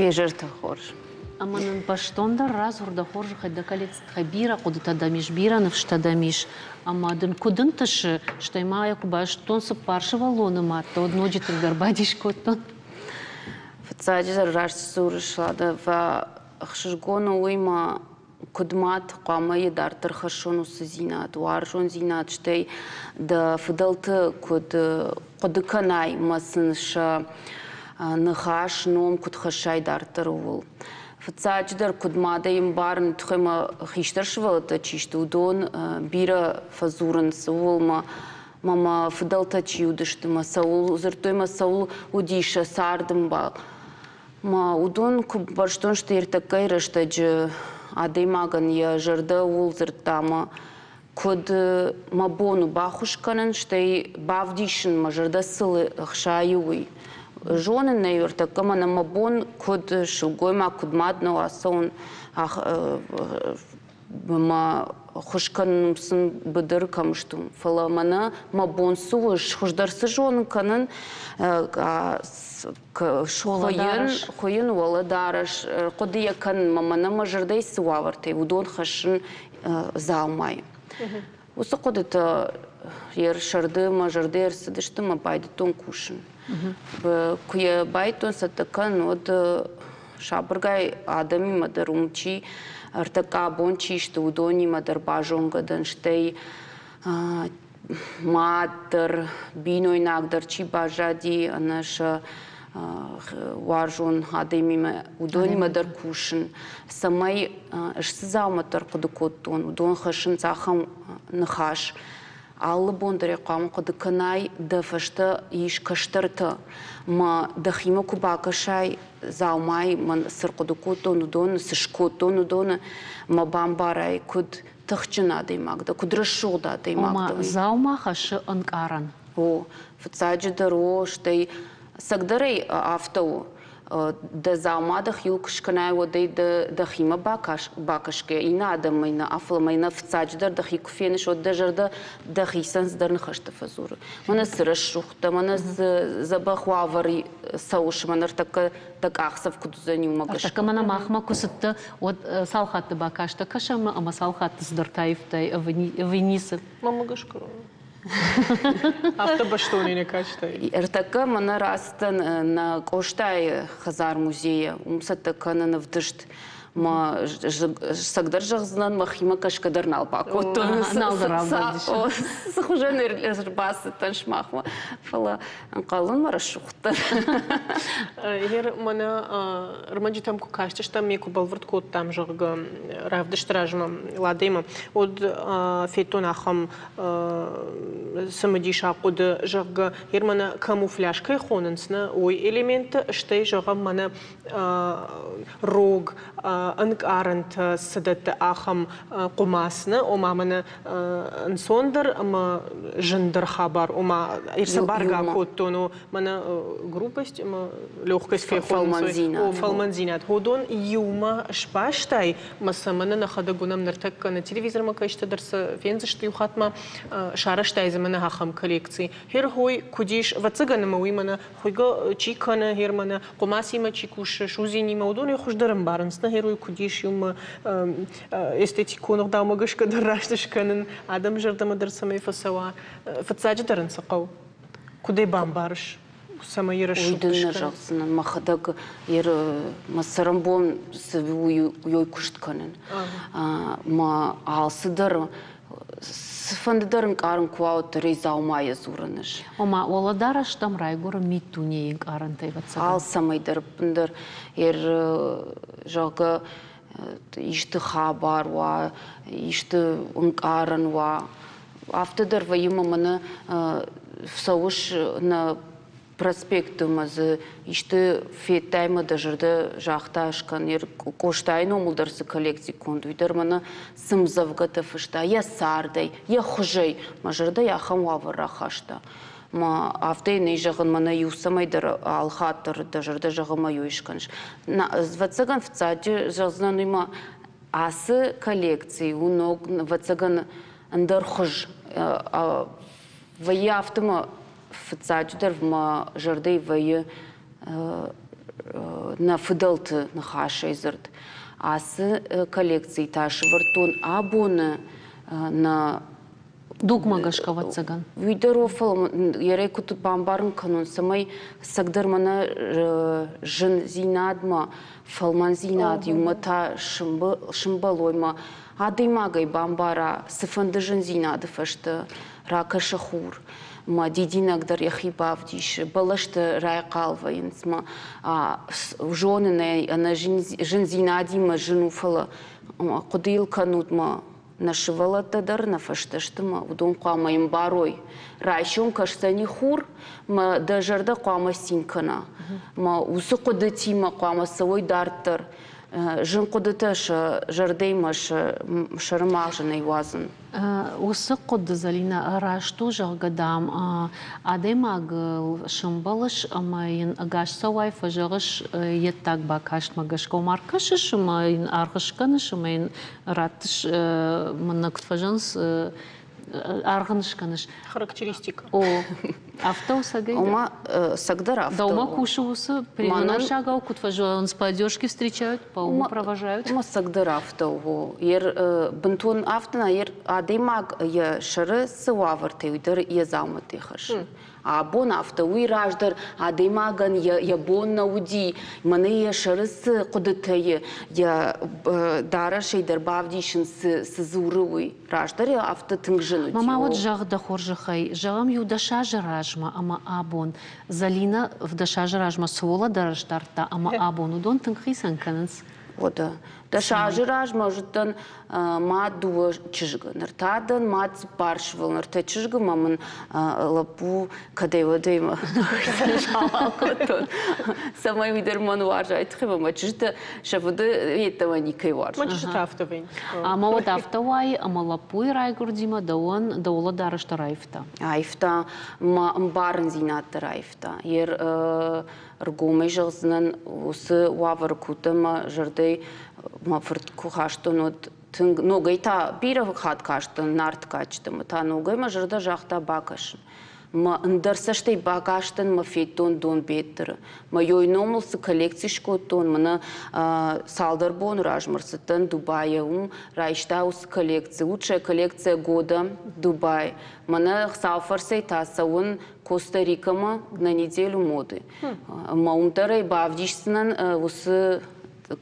Изӕрты хорз. Ӕмӕ нын бӕстондӕр радзур дӕ хорзӕхӕй дӕ коллекцитӕ бирӕ хъуыдытӕ дӕм ис, бирӕ ныфстӕ дӕм ис. Ӕмӕ дын куыд ӕнтысы, стӕй ма йӕ куы базыдтон цыппар сывӕллоны мадтӕ, уӕд ноджы тынгдӕр бадис кодтон. Фыццаджыдӕр раст дзурыс, Лада, ӕхсызгон у уый ма куыд мад хъуамӕ йӕ дарддӕр хӕссон уыцы дзинад, уарзондзинад, стӕй дӕ фыдӕлты куыд хъуыды кӕнай мӕ сын сӕ ныхас, ном куыд хӕссай дарддӕр, ууыл. Фыццаджыдӕр, куыд мадӕй ӕмбарын, тыххӕй мӕ хистӕр сывӕллӕттӕ чи сты, уыдон бирӕ фӕдзурынц ууыл мӕ мӕ мӕ фыдӕлтӕ чи уыдысты, мӕ цӕуыл дзырдтой, мӕ цӕуыл уыди сӕ цардӕмбал. Мӕ уыдон куы бӕрстон сты ӕртӕккӕйы рӕстӕджы адӕймагӕн йӕ зӕрдӕ ууыл дзырдта ӕмӕ куыд мӕ бон у баххуыс кӕнын, стӕй бавдисын мӕ зӕрдӕ цыл ӕхсайы, уый. Зонын ӕй ӕртӕккӕ мӕнӕ мӕ бон куыд сылгоймаг, куыд мад нӕу ацӕуын мӕ хуыз кӕнын сын быдыр кӕм сты, фӕлӕ мӕнӕ мӕ бон цы у, хуыздӕр цы зонын кӕнын, хуыйын, хуыйын уӕлӕдарӕс, хъуыдыйӕ кӕнын мӕ мӕнӕ мӕ зӕрдӕйы цы уавӕртӕй, уыдон хӕссын дзаумайы. Уыцы хъуыдытӕ йе сӕрды мӕ зӕрдӕйы ӕрцыдысты мӕ байдыдтон кусын. Куы йӕ байдыдтон цӕттӕ кӕнын, уӕд сабыргай адӕмимӕ дӕр уым чи ӕртӕккӕ абон чи сты, уыдонимӕ дӕр базонгӕ дӕн, стӕй мад дӕр, бинойнаг дӕр чи баззади ӕнӕ сӕ уарзон адӕмимӕ, уыдонимӕ дӕр кусын, цӕмӕй ӕз цы дзаумӕттӕ ӕрхъуыды кодтон, уыдон хӕссынц ахӕм ныхас. Алы бон дӕр хъуамӕ хъуыды кӕнай, дӕ фӕстӕ ис кӕстӕртӕ, мӕ дӕхимӕ куы бакӕсай, дзаумайы мӕн цы рхъуыды кодтон, уыдоны, цы скодтон, уыдоны, мӕ бамбарай, куыд тыхджын адӕймаг дӕ, куыд рӕсугъд адӕймаг дӕ. Ома дзаума хӕссы ӕнкъарӕн. О, фыццаджыдӕр о, стӕй цӕгдӕрӕй афтӕ у. Дӕ дзаума дӕхиуыл куы скӕнай, уӕд ӕй дӕхимӕ бакӕсгӕ, иннӕ адӕммӕ нӕ, афӕлӕ нӕ фыццаджыдӕр дӕхи куы феныс, уӕд дӕ зӕрдӕ дӕхицӕн цыдӕр ныхӕстӕ фӕдзуры. Мӕнӕ цы рӕсугъд дӕ, мӕнӕ цы дзӕбӕх уавӕр цӕуыс, мӕнӕ ӕртӕккӕ дӕ къахдзӕф куыд уыдзӕни, уымӕ гӕсгӕ. Ӕртӕккӕ мӕнӕ махмӕ куы цыдтӕ, уӕд цал хатты бакастӕ кӕсӕнмӕ ӕмӕ цал хатты цыдӕртӕ аивтай ӕви ницы? Мӕнмӕ гӕсгӕ Афтӕ бӕстонӕй нӕ кастӕй. Ӕртӕккӕ мӕнӕ рацыдтӕн нӕ Къостайы хӕдзар-музейӕ. Уым цӕттӕ кӕнын ӕвдыст. Мӕ цӕгдӕр зӕгъдзынӕн, мӕхимӕ кӕсгӕ дӕр нал бакодтон. Нал дӕр равдис. Цы хуызӕн ӕрбацыдтӕн сымахмӕ, фӕлӕ ӕнхъӕлын мӕ рӕсугъддӕр. Ер мӕнӕ ӕрмӕджытӕм куы кастыстӕм, ме куы бӕлвырд кодтам, зӕгъгӕ, равдысты размӕ Ладемӕ, уӕд федтон ахӕм цымыдисаг хъуыды, зӕгъгӕ, ер мӕнӕ камуфляж кӕй хонынц, нӕ, уый элементты, стӕй, зӕгъӕм, мӕнӕ рог ӕнкъарӕнтӕ цы дӕтты, ахӕм хъуымац, нӕ, ома мӕнӕ ӕнцондӕр ӕмӕ зындӕр хабар, ома ӕрцӕбаргӕ кодтон, мӕнӕ грубость ӕмӕ легкость кӕй хонынц, фӕлмӕндзинад. Уыдон иумӕ сбастай, ӕмӕ сӕ мӕнӕ нӕхӕдӕг уынӕм ныртӕккӕ нӕ телевизормӕ кӕсджытӕ дӕр сӕ фендзысты иу хатт ма, сарӕзтай дзы мӕнӕ ахӕм коллекци. Херхой куыд ис, ӕвӕццӕгӕн ӕмӕ уый мӕнӕ хуыйгӕ чи кӕны, гъер мӕнӕ хъуымацимӕ чи кусы, судзинимӕ, уыдон ӕй хуыздӕр ӕмбарынц. Нӕ гъер уый куыд ис иумӕ эстетикон ӕгъдаумӕ гӕсгӕ дӕр раст скӕнын, адӕмы зӕрдӕмӕ дӕр цӕмӕй фӕцӕуа. Фыццаджыдӕр ын цы хъӕуы? Куыд ӕй бамбарыс? Цӕмӕй Уый дын нӕ зӕгъдзынӕн, мӕхӕдӕг мӕ цӕрӕнбон цы уый куыст кӕнын. Мӕ алцыдӕр цыфӕнды дӕр ӕнкъарын куы уа, уӕддӕр ӕй дзаумайӕ дзурын ис. Ома, уӕлӕдарӕстӕм райгуыры миддунейы ӕнкъарӕнтӕй ӕвӕццӕгӕн. Алцӕмӕй дӕр ӕппындӕр, зӕгъгӕ, исты хабар уа, исты ӕнкъарӕн уа, афтӕ дӕр вӕййы ӕмӕ мӕнӕ цӕуыс нӕ проспекты ӕмӕ дзы исты федтай ӕмӕ дӕ зӕрдӕ загъта скӕн. Къостайы номыл дӕр цы коллекци конд, уый дӕр мӕнӕ цы мдзӕвгӕтӕ фыста йӕ цардӕй, йӕ хуызӕй. Мӕ зӕрдӕ йӕ ахӕм уавӕр рахаста. Мӕ афтӕ йын ӕй зӕгъын, мӕнӕ иу цӕмӕйдӕр алхатт дӕр дӕ зӕрдӕ зӕгъы мӕ иу скӕныс. Ӕвӕццӕгӕн, фыццаджы зӕгъдзынӕн уый ма ацы коллекци у ног, ӕвӕццӕгӕн, ӕндӕр хуыз. Вӕййы афтӕ мӕ фыццаджыдӕр мӕ зӕрдӕйы вӕййы нӕ фыдӕлты ныхасӕй дзырд. Ацы коллекцийы та сӕвӕрдтон абоны нӕ Дугмӕ гӕсгӕ, ӕвӕццӕгӕн. Уый дӕр у, фӕлӕ йӕ куыд бамбарын кӕнон, цӕмӕй цӕгдӕр мӕнӕ зындзинадмӕ, фӕлмӕндзинад иумӕ та сымбӕлой мӕ адӕймагӕй бамбара, цыфӕнды зындзинады фӕстӕ ракӕсы хур, мӕ дидинӕг дӕр йӕхи бавдисы, бӕлӕстӕ райхъал вӕййынц мӕ зонын ӕй, ӕнӕ зындзинадимӕ зын у, фӕлӕ хъуыды йыл кӕнут мӕ нӕ сывӕллӕттӕ дӕр нӕ фӕстӕ сты мӕ уыдон хъуамӕ ӕмбарой. Райсом кӕсдзӕни хур, мӕ дӕ зӕрдӕ хъуамӕ цин кӕна. Мӕ уыцы хъуыдытимӕ хъуамӕ цӕуой дарддӕр. Зын хъуыдытӕ сӕ зӕрдӕимӕ сӕ сӕрымагъзы нӕ уадзын. Уыцы хъуыды, Зӕлинӕ, раст у, зӕгъгӕ, дам, адӕймагыл сӕмбӕлыс ӕмӕ йын ӕгас цӕуай фӕзӕгъыс йе ддаг бакастмӕ гӕсгӕ. Ома ӕркӕсыс ӕмӕ йын аргъ скӕныс ӕмӕ йын раттыс, мӕнӕ куыд фӕзӕгъынц, аргъ ын скӕныс. Характеристика. О, афтӕ у цӕгӕй. Ома, цӕгдӕр афтӕ Дӕумӕ кусы уыцы приманашагау, куыд фӕзӕгъынц, по одежке встречают, по уму провожают. Ома, цӕгдӕр афтӕ у. Ер бынтон афтӕ нӕ, ер адӕймаг йӕ сӕры цы уавӕртӕй, уый дӕр йӕ дзаумӕттӕй хӕссы. Абон афтӕ, уый раздӕр адӕймагӕн йӕ бон нӕ уыди, мӕнӕ йӕ сӕры цы хъуыдытӕ и, йӕ дарӕсӕй дӕр бавдисын цы дзуры, уый. Раздӕр афтӕ тынг зын уыди. Мама, уӕд зӕгъ дӕ хорзӕхӕй, зӕгъӕм, иу 10 азы размӕ ӕмӕ абон Зӕлинӕ 10 азы размӕ цы уӕлӕдарӕс дардта ӕмӕ абон уыдон тынг хицӕн кӕнынц. Уӕдӕ 10 азы размӕ зыдтӕн мад дыууӕ чызгы. Ныр та дӕн мад цыппар сывӕллоны, ӕртӕ чызгы ӕмӕ мын лӕппу кӕдӕй-уӕдӕй самал кодтон, цӕмӕй уый дӕр мӕн уарза. Тыххӕй мӕ чызджытӕ сӕ фыды йеддӕмӕ никӕй уарзынц. Мӕ чызджытӕ афтӕ вӕййынц. Ӕмӕ уӕд афтӕ уайы, ӕмӕ лӕппуйы райгуырдимӕ дӕуӕн дӕ уӕлӕдарӕс дӕр аивта? Аивта, мӕ ӕмбарындзинад дӕр аивта. Йе ргомӕй зӕгъдзынӕн, уыцы уавӕры куы уыдтӕн мӕ зӕрдӕйы мӕ фырт куы хастон, уӕд тынг ногӕй та бирӕ хатт кастӕн Нарты кадджытӕм ӕмӕ та ногӕй мӕ зӕрдӕ загъта бакӕсын. Мӕ ӕндӕр цӕстӕй бакастӕн мӕ федтон Донбеттыры. Мӕ ёй номыл цы коллекци скодтон, мӕнӕ цалдӕр боны размӕ рцыдтӕн Дубайӕ, уым райста уыцы коллекци, лучшая коллекция года Дубай. Мӕнӕ Хуыцауы та цӕуын Коста-Рикӕмӕ на неделю моды. Мӕ уым дӕр ӕй бавдисдзынӕн уыцы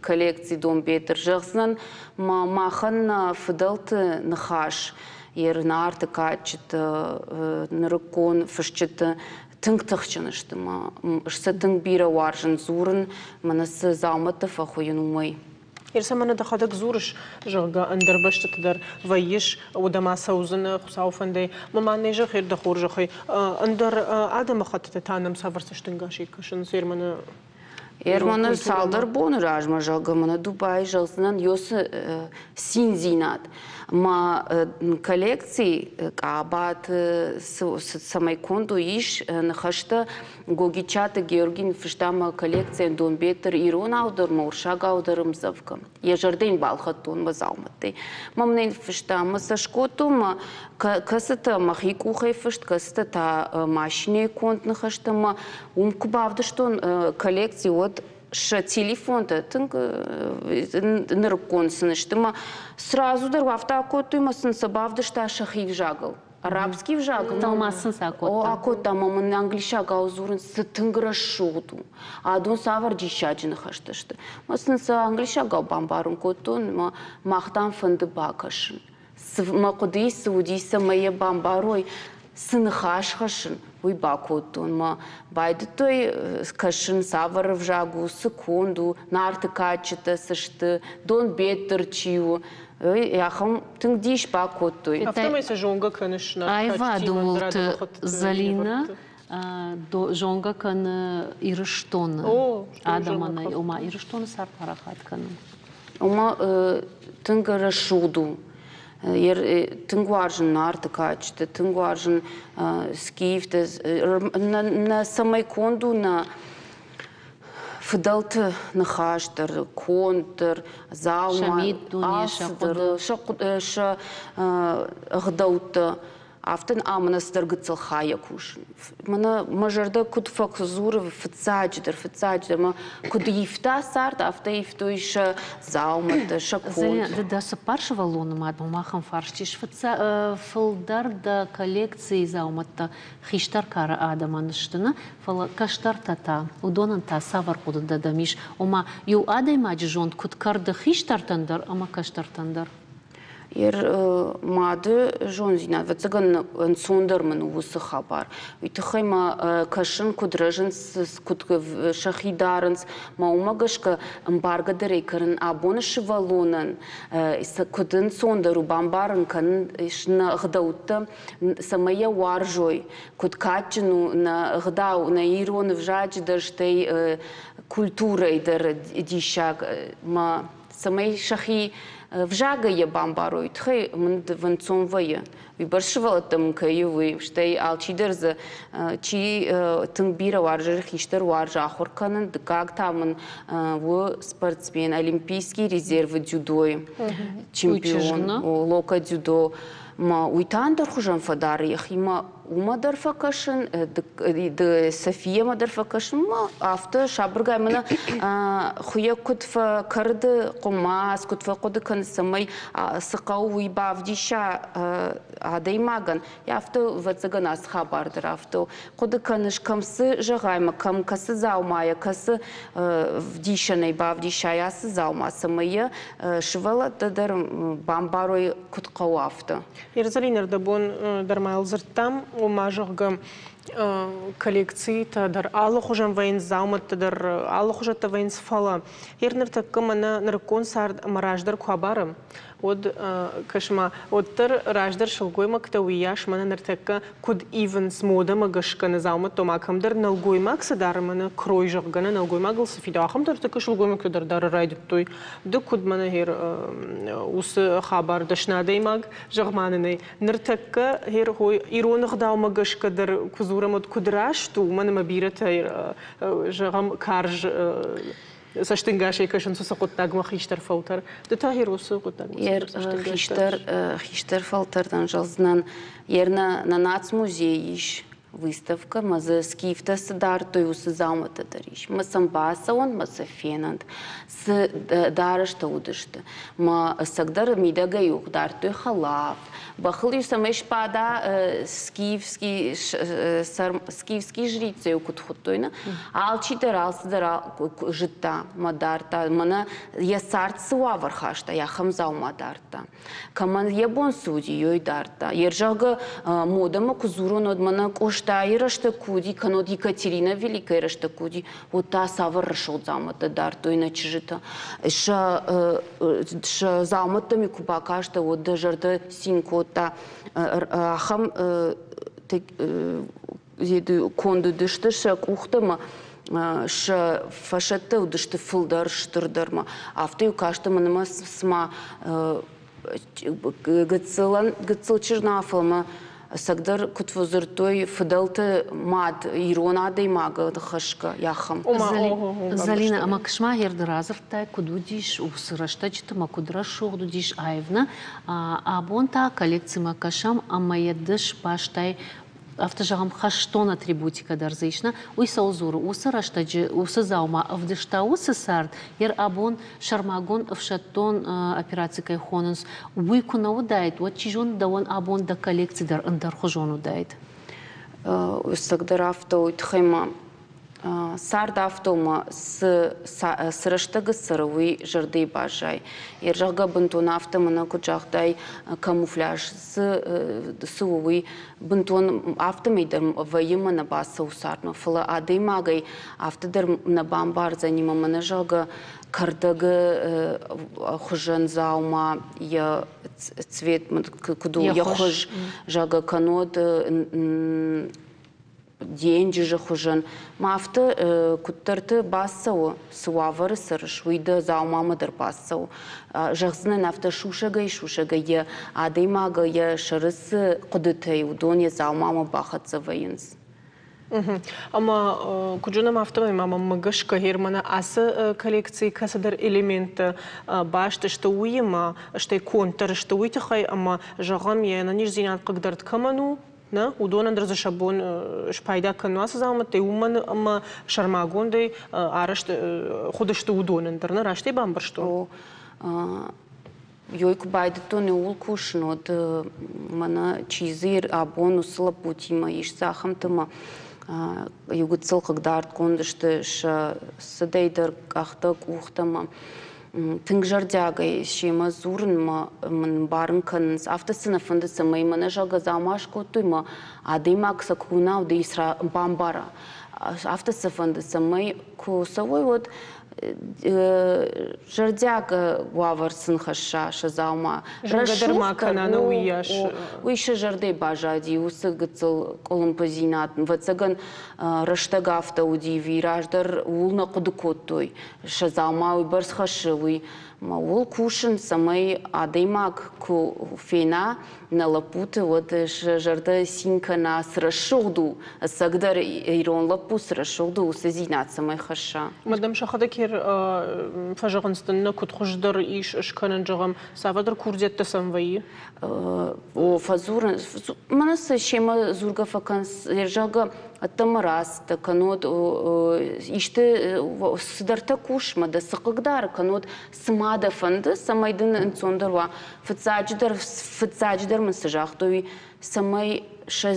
Коллекци Донбеттыр. Зӕгъдзынӕн, махӕн нӕ фыдӕлты ныхас, йе Нарты кадджыты, нырыккон фысджыты тынг тыхджын сты мӕ сӕ тынг бирӕ уарзын дзурын, мӕнӕ цы дзаумӕттӕ фӕхуыйын, уымӕй. Ерсӕ, мӕнӕ дӕхӕдӕг дзурыс, зӕгъгӕ, ӕндӕр бӕстӕты дӕр вӕййыс, уӕдӕ ма цӕудзынӕ Хуыцауы фӕндӕй. Мӕ ма нӕ зӕгъ, дӕ хорзӕхӕй, ӕндӕр адӕмыхӕттытӕ та нӕм цавӕр цӕстӕнгасӕй кӕсынц, Ерманы? Ерманы цалдӕр боны размӕ, зӕгъгӕ, мӕнӕ Дубайы зӕгъдзынӕн ёсы циндзинад. Мӕ коллекци къабаты цӕмӕй конд у, ис ныхӕстӕ Гогичаты Георги ныффыста мӕ коллекцийӕн Донбеттыр иронау дӕр мӕ уырыссагау дӕр ӕмдзӕвгӕ. Йӕ зӕрдӕ йын балхӕдтон мӕ дзаумӕттӕй. Мӕ мын ӕй ныффыста ӕмӕ сӕ скодтон мӕ кӕцытӕ мӕхи къухӕй фыст, кӕцытӕ та машинӕйы конд ныхӕстӕ мӕ уым куы бавдыстон коллекци, уӕд сӕ телефонтӕ тынг нырыккон сын сты мӕ сразу дӕр афтӕ акодтой мӕ сын сӕ бавдыста сӕхи взагыл. Арабский взаг. Тӕлмац сын цы акодта? О, акодта ӕмӕ мын англисагау дзурын цы тынг рӕсугъд у. Адон цавӕр диссаджы ныхӕстӕ сты. Мӕ сын сӕ англисагау бамбарын кодтон, мӕ мах дам фӕнды бакӕсын. Цы мӕ хъуыдыйы цы уыди, цӕмӕй йӕ бамбарой, цы ныхас хӕссын, уый бакодтон. Мӕ байдыдтой кӕсын, цавӕр ӕвзаг у, цы конд у, Нарты кадджытӕ цы сты, Донбеттыр чи у. Ахӕм тынг дис бакодтой. Афтӕмӕй сӕ зонгӕ кӕныс Аивады уылты Зӕлинӕ зонгӕ кӕны Ирыстоны адӕмӕн, ома Ирыстоны цард парахат кӕны. Ома тынг рӕсугъд у. Тынг уарзын Нарты кадджыты, тынг уарзын скифты. Нӕ цӕмӕй конд у нӕ фыдӕлты ныхас дӕр, конд дӕр, дзаума, дӕр, сӕ ӕгъдӕуттӕ. Афтӕ ӕмӕ цыдӕр гыццыл хайӕ кусын. Мӕнӕ мӕ зӕрдӕ куыд фӕдзуры фыццаджыдӕр, фыццаджыдӕр мӕ куыд ивта цард, афтӕ ивтой сӕ дзаумӕттӕ, сӕ конд. Ды дӕ цыппар сывӕллоны мадмӕ махӕн фарст ис. Фылдӕр дӕ коллекцийы дзаумӕттӕ хистӕр кары адӕмӕн сты, нӕ, фӕлӕ кӕстӕртӕ та, уыдонӕн та цавӕр хъуыды дӕм ис? Ома, иу адӕймаджы зонд куыд кӕрды хистӕртӕн дӕр ӕмӕ кӕстӕртӕн дӕр? Йе мады зондзинад, ӕвӕццӕгӕн, ӕнцондӕр мын у уыцы хабар. Уый тыххӕй мӕ кӕсын, куыд рӕзынц, куыд сӕхи дарынц. Мӕ уымӕ гӕсгӕ ӕмбаргӕдӕрӕй кӕнын абоны сывӕллонӕн куыд ӕнцондӕр у бамбарын кӕнын нӕ ӕгъдӕуттӕ, цӕмӕй йӕ уарзой, куыд кадджын у нӕ ӕгъдау, нӕ ирон ӕвзаджы дӕр, стӕй культурӕйы дӕр диссаг. Мӕ цӕмӕй сӕхи взагӕй йӕ бамбарой, тыххӕй мын ӕнцон вӕййы. Уыйбӕрц сывӕллӕттӕ мын кӕй у, уый. Стӕй алчидӕр дзы, чи тынг бирӕ уарзы, хистӕр уарзы ахуыр кӕнын, дыккаг та мын у спортсмен, олимпийский резервы дзюдойы чемпион, лока дзюдо. Ма уый та ӕндӕрхуызӕн фӕдары йӕхимӕ уымӕ дӕр фӕкӕсын, Софиямӕ дӕр фӕкӕсын, ма афтӕ сабыргай мӕнӕ хуыйӕ куыд фӕкӕрды хъуымац, куыд фӕхъуыды кӕны, цӕмӕй цы хъӕуы, уый бавдиса адӕймагӕн, афтӕ, ӕвӕццӕгӕн, ацы хабар дӕр афтӕ у. Хъуыды кӕныс, кӕм цы зӕгъай ӕмӕ кӕм кӕцы дзаумайӕ, кӕцы вдисӕнӕй бавдисай ацы дзаума, цӕмӕй йӕ сывӕллӕттӕ дӕр бамбарой, куыд хъӕуы, афтӕ. Ерзалин ӕрдӕбон дӕр ма йыл дзырдтам, ома, зӕгъгӕ, коллекцитӕ дӕр алыхуызӕн вӕййынц, дзаумӕттӕ дӕр алыхуызӕттӕ вӕййынц, фӕлӕ ер ныртӕккӕ мӕнӕ нырыккон цард ӕмӕ раздӕр куы абарӕм, уӕд кӕс-ма, уӕддӕр раздӕр сылгоймӕгтӕ уыйас мӕнӕ ныртӕккӕ куыд ивынц модӕмӕ гӕсгӕ нӕ дзаумӕттӕ, ома кӕмдӕр нӕлгоймаг цы дары, мӕнӕ крой, зӕгъгӕ, нӕ нӕлгоймагыл цы фидауы, ахӕмтӕ ныртӕккӕ сылгоймӕгтӕ дӕр дарын райдыдтой. Ды куыд мӕнӕ гъер уыцы хабар дӕсны адӕймаг, зӕгъ-ма нын ӕй, ныртӕккӕ гъер ирон ӕгъдаумӕ гӕсгӕ дӕр куы дзурӕм, уӕд куыд раст у, уымӕн ӕмӕ бирӕтӕ, зӕгъӕм, карз цӕстӕнгасӕй кӕсынц уыцы хъуыддагмӕ хистӕр фӕлтӕр. Ды та гъер уыцы хъуыддагмӕ хистӕр хистӕр фӕлтӕртӕн зӕгъдзынӕн, ер нӕ нацмузей ис. Выставкӕ мӕ дзы скифтӕ цы дардтой, уыцы дзаумӕттӕ дӕр ис. Мӕ сӕм бацӕуӕнт, мӕ сӕ фенӕнт, цы дарӕстӕ уыдысты. Мӕ ӕцӕгдӕр мидӕгӕй-иу дардтой хӕлаф, бӕхыл-иу цӕмӕй сбада скифский, скифский жрицӕ-иу куыд хуыдтой, нӕ? Алчидӕр алцыдӕр зыдта мӕ дардта, мӕнӕ йӕ цард цы уавӕр хаста, ахӕм дзаума дардта. Кӕмӕн йӕ бон цы уыди, йой дардта. Йе зӕгъгӕ, модӕмӕ куы дзурон, уӕд мӕнӕ Къостайы рӕстӕг куы уыди, кӕннод Екатерина Великая рӕстӕг куы уыди, уӕд та цавӕр рӕсугъд дзаумӕттӕ дардтой нӕ чызджытӕ. Сӕ, сӕ дзаумӕттӕм куы бакастӕ, уӕд дӕ зӕрдӕ цин кодта. Ахӕм конд уыдысты сӕ къухтӕ ӕмӕ сӕ фӕсӕттӕ уыдысты фылдӕр, стырдӕрмӕ. Афтӕ-иу каст ӕмӕ нымӕ цыма гыццылӕн гыццыл чызг нӕ, фӕлӕ ӕцӕгдӕр куыд фӕдзырдтой фыдӕлты мад ирон адӕймагы хӕсгӕ ахӕм. Залина, ӕмӕ кысма герды радзырдтай, куыд уыдис уыцы рӕстӕджыты ӕмӕ куыд рӕсугъд уыдис аив нӕ? Абон та коллекцимӕ кӕсӕм ӕмӕ йӕ ды сбастай афтӕ зӕгъӕм, хӕстон атрибутикӕ дӕр дзы ис, нӕ? Уый цӕуыл дзуры? Уыцы рӕстӕджы уыцы дзаума ӕвдыста уыцы цард, йӕ абон сӕрмагонд ӕфсӕддон операци кӕй хонынц, уый куы нӕ уыдаид, уӕд, чи зоны, дӕуӕн абон дӕ коллекци дӕр ӕндӕрхуызон уыдаид. Ӕцӕгдӕр афтӕ уый тыххӕй ма Цард афтӕ у ӕмӕ цы рӕстӕг цӕры, уый зӕрдӕйы баззайы. Йе зӕгъгӕ, бынтон афтӕ мӕнӕ куыд загътай, камуфляж цы у, уый бынтон афтӕмӕй дӕр вӕййы ӕмӕ нӕ бацӕуы цардмӕ. Фӕлӕ адӕймагӕй афтӕ дӕр нӕ бамбардзӕни ӕмӕ мӕнӕ, зӕгъгӕ, кӕрдӕгы хуызӕн дзаума йӕ цвет куыд у, йӕ хуыз, зӕгъгӕ, кӕннод денджызы хуызӕн. Ма афтӕ куыддӕрты бацӕуы, цы уавӕры цӕрыс, уый дӕ дзаумамӕ дӕр бацӕуы. Зӕгъдзынӕн афтӕ сусӕгӕй-сусӕгӕй йӕ адӕймагы йӕ сӕры цы хъуыдытӕй, уыдон йӕ дзаумамӕ бахӕццӕ вӕййынц. Ӕмӕ куыд зонӕм, афтӕмӕй ма мӕнмӕ гӕсгӕ Германы ацы коллекцийы кӕцыдӕр элементтӕ баст сты уыимӕ, стӕй конд дӕр сты уый тыххӕй, ӕмӕ, зӕгъӕм, йе нӕниздзинад хъыгдард кӕмӕн у, нӕ, уыдонӕн дӕр дзы сӕ бон спайда кӕнын ацы дзаумӕттӕй, уымӕн ӕмӕ сӕрмагондӕй арӕзт хуыд сты уыдонӕн дӕр, нӕ растӕй бамбӕрстон? О, ёй куы байдыдтон ууыл кусын, уӕд мӕнӕ чи дзы абон уыцы лӕппутимӕ ис, ахӕмты мӕ иу гыццыл хъыгдардгонд сты сӕ цыдӕй дӕр къӕхтӕ, къухтӕ мӕ тынг зӕрдиагӕй семӕ дзурынмӕ мын барын кӕнынц. Афтӕ цы нӕ фӕнды, цӕмӕй мӕнӕ зӕгъгӕ дзаума скодтой мӕ адӕймаг сӕ куы уына, уӕд ӕй бамбара. Афтӕ сӕ фӕнды, цӕмӕй куы цӕуой, уӕд зӕрдиаг уавӕр сын хӕсса сӕ дзаума. Зынгӕ дӕр ма кӕна, нӕ уыйас. Уый сӕ зӕрдӕйы баззади, уыцы гыццыл къуылымпыдзинад. Ӕвӕццӕгӕн, рӕстӕг афтӕ уыди, ӕви раздӕр ууыл нӕ хъуыды кодтой. Сӕ дзаума уыйбӕрц хӕссы, уый. Ӕмӕ ууыл кусын, цӕмӕй адӕймаг куы фена нӕ лӕппуты, уӕд сӕ зӕрдӕ цин кӕна, цы рӕсугъд у, ӕцӕгдӕр ирон лӕппу цы рӕсугъд у, уыцы дзинад цӕмӕй хӕсса. Мадам, сӕхӕдӕг фӕзӕгъынц дын, нӕ куыд хуыздӕр ис скӕнын, зӕгъӕм, цавӕрдӕр курдиӕттӕ сӕм вӕййы? О, фӕдзурын. Мӕнӕ сӕ семӕ дзургӕ фӕкӕнынц, зӕгъгӕ, ӕддӕмӕ рацыдтӕ, кӕннод исты цыдӕртӕ кус, мӕ дӕ цы хъыгдары, кӕннод цы ма дӕ фӕнды, цӕмӕй дын ӕнцондӕр уа. Фыццаджыдӕр, фыццаджыдӕр мын цы загътой, цӕмӕй сӕ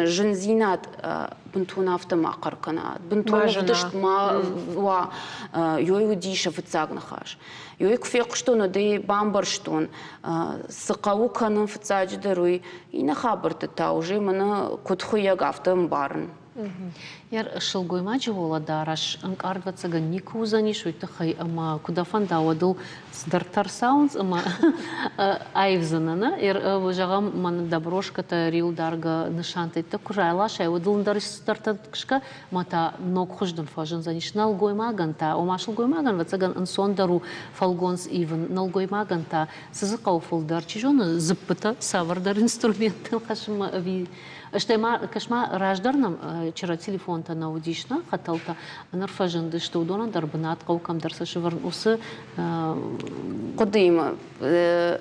зындзинад бынтон афтӕ ма хъӕр кӕна, бынтон ӕвдыст ма уа. Ёй уыди сӕ фыццаг ныхас. Ёй куы фехъуыстон, уӕд ӕй бамбӕрстон, цы хъӕуы кӕнын фыццаджыдӕр, уый. Иннӕ хабӕртты та уже мӕнӕ куыд хуыйӕг, афтӕ ӕмбарын. Сылгоймаджы уӕлӕдарӕс ӕнкъардвӕццӕгӕн никуы уыдзӕнис, уый тыххӕй ӕмӕ куы дӕ фӕнда, уӕд ыл цыдӕртӕ ӕрцӕуынц ӕмӕ аивдзынӕ, нӕ? Зӕгъӕм, мӕн дӕ брошкӕтӕ риуылдаргӕ нысантӕ куы раласай, уӕд ыл ӕндӕр цыдӕртӕ гӕсгӕ ӕмӕ та ног хуыз дын фӕзындзӕнис. Нӕлгоймагӕн та, ома сылгоймагӕн, ӕвӕццӕгӕн, ӕнцондӕр у фӕлгонц ивын, нӕлгоймагӕн та цы дзы хъӕуы фылдӕр, чи зоны, дзыппытӕ цавӕрдӕр инструменттыл хӕссынмӕ ӕви Стӕй ма, кӕс-ма, раздӕр нӕм чырӕ телефонтӕ нӕ уыдис, нӕ хӕтӕлтӕ ныр фӕзындысты, уыдонӕн дӕр бынат хъӕуы кӕмдӕр сӕ сӕвӕрын. Уыцы хъуыдыимӕ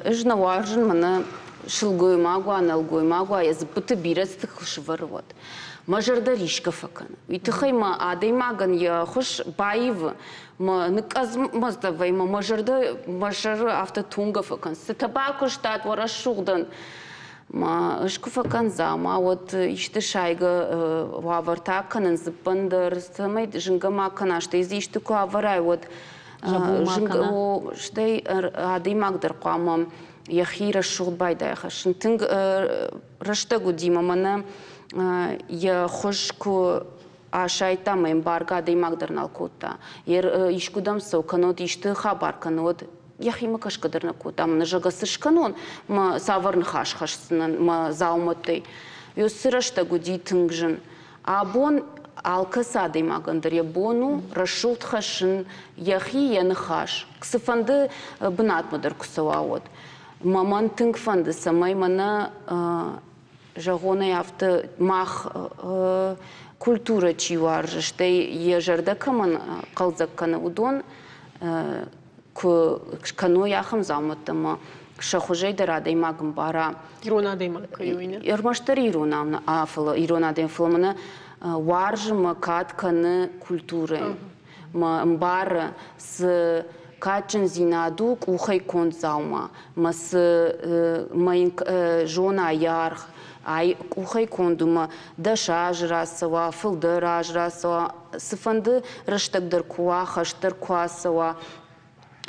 ӕз нӕ уарзын мӕнӕ. Сылгоймаг уа, нӕлгоймаг уа, йӕ дзыппыты бирӕ цы тых сывӕры, уӕд. Мӕ зӕрдӕ рисгӕ фӕкӕны. Уый тыххӕй мӕ адӕймагӕн йӕ хуыз баивы, мӕ ныкъкъӕдз вӕййы, мӕ зӕрдӕ мӕ сӕры афтӕ тунгӕ фӕкӕны. Цытӕ бакуыстат уӕ рӕсугъдӕн? Ма ӕз куы фӕкӕндза, ма уӕд исты сайгӕ уавӕртӕ кӕнын дзыппӕн дӕр, цӕмӕй зынгӕ ма кӕна, стӕй дзы исты куы авӕрай, уӕд стӕй адӕймаг дӕр хъуамӕ йӕхи рӕсугъд байдайа хӕссын. Тынг рӕстӕг уыди мӕ мӕнӕ йӕ хуыз куы асайдта мӕ ӕмбаргӕ адӕймаг дӕр нал кодта. Искуыдӕм цӕу, кӕннод исты хабар кӕннод йӕхимӕ кӕсгӕ дӕр нӕ кодта. Мӕнӕ зӕгъгӕ цы скӕнон, мӕ цавӕр ныхас хӕсдзынӕн мӕ дзаумӕттӕй. Уыцы рӕстӕг уыди тынг зын. Абон алкӕцы адӕймагӕн дӕр йӕ бон у рӕсугъд хӕссын йӕхи, йӕ ныхас. Цыфӕнды бынатмӕ дӕр куы цӕуа, уӕд. Мӕ мӕн тынг фӕнды, цӕмӕй мӕнӕ зӕгъонӕй афтӕ мах культурӕ чи уарзы, стӕй йӕ зӕрдӕ кӕмӕн хъӕлдзӕг кӕны, уыдон куы кӕной ахӕм дзаумӕттӕ ӕмӕ сӕ хуызӕй дӕр адӕймаг ӕмбара. Ирон адӕймаг кӕй у, не? Ӕрмӕстдӕр ирон фӕлӕ ирон адӕм, фӕлӕ мӕнӕ уарзы мӕ кад кӕны культурӕйӕн. Мӕ ӕмбары, цы кадджындзинад у къухӕй конд дзаума, мӕ цы мӕ йын зона йӕ аргъ, ай къухӕй конд у мӕ 10 азы рацӕуа, фылдӕр аз рацӕуа, цыфӕнды рӕстӕг дӕр куы уа, хӕст дӕр куы ацӕуа,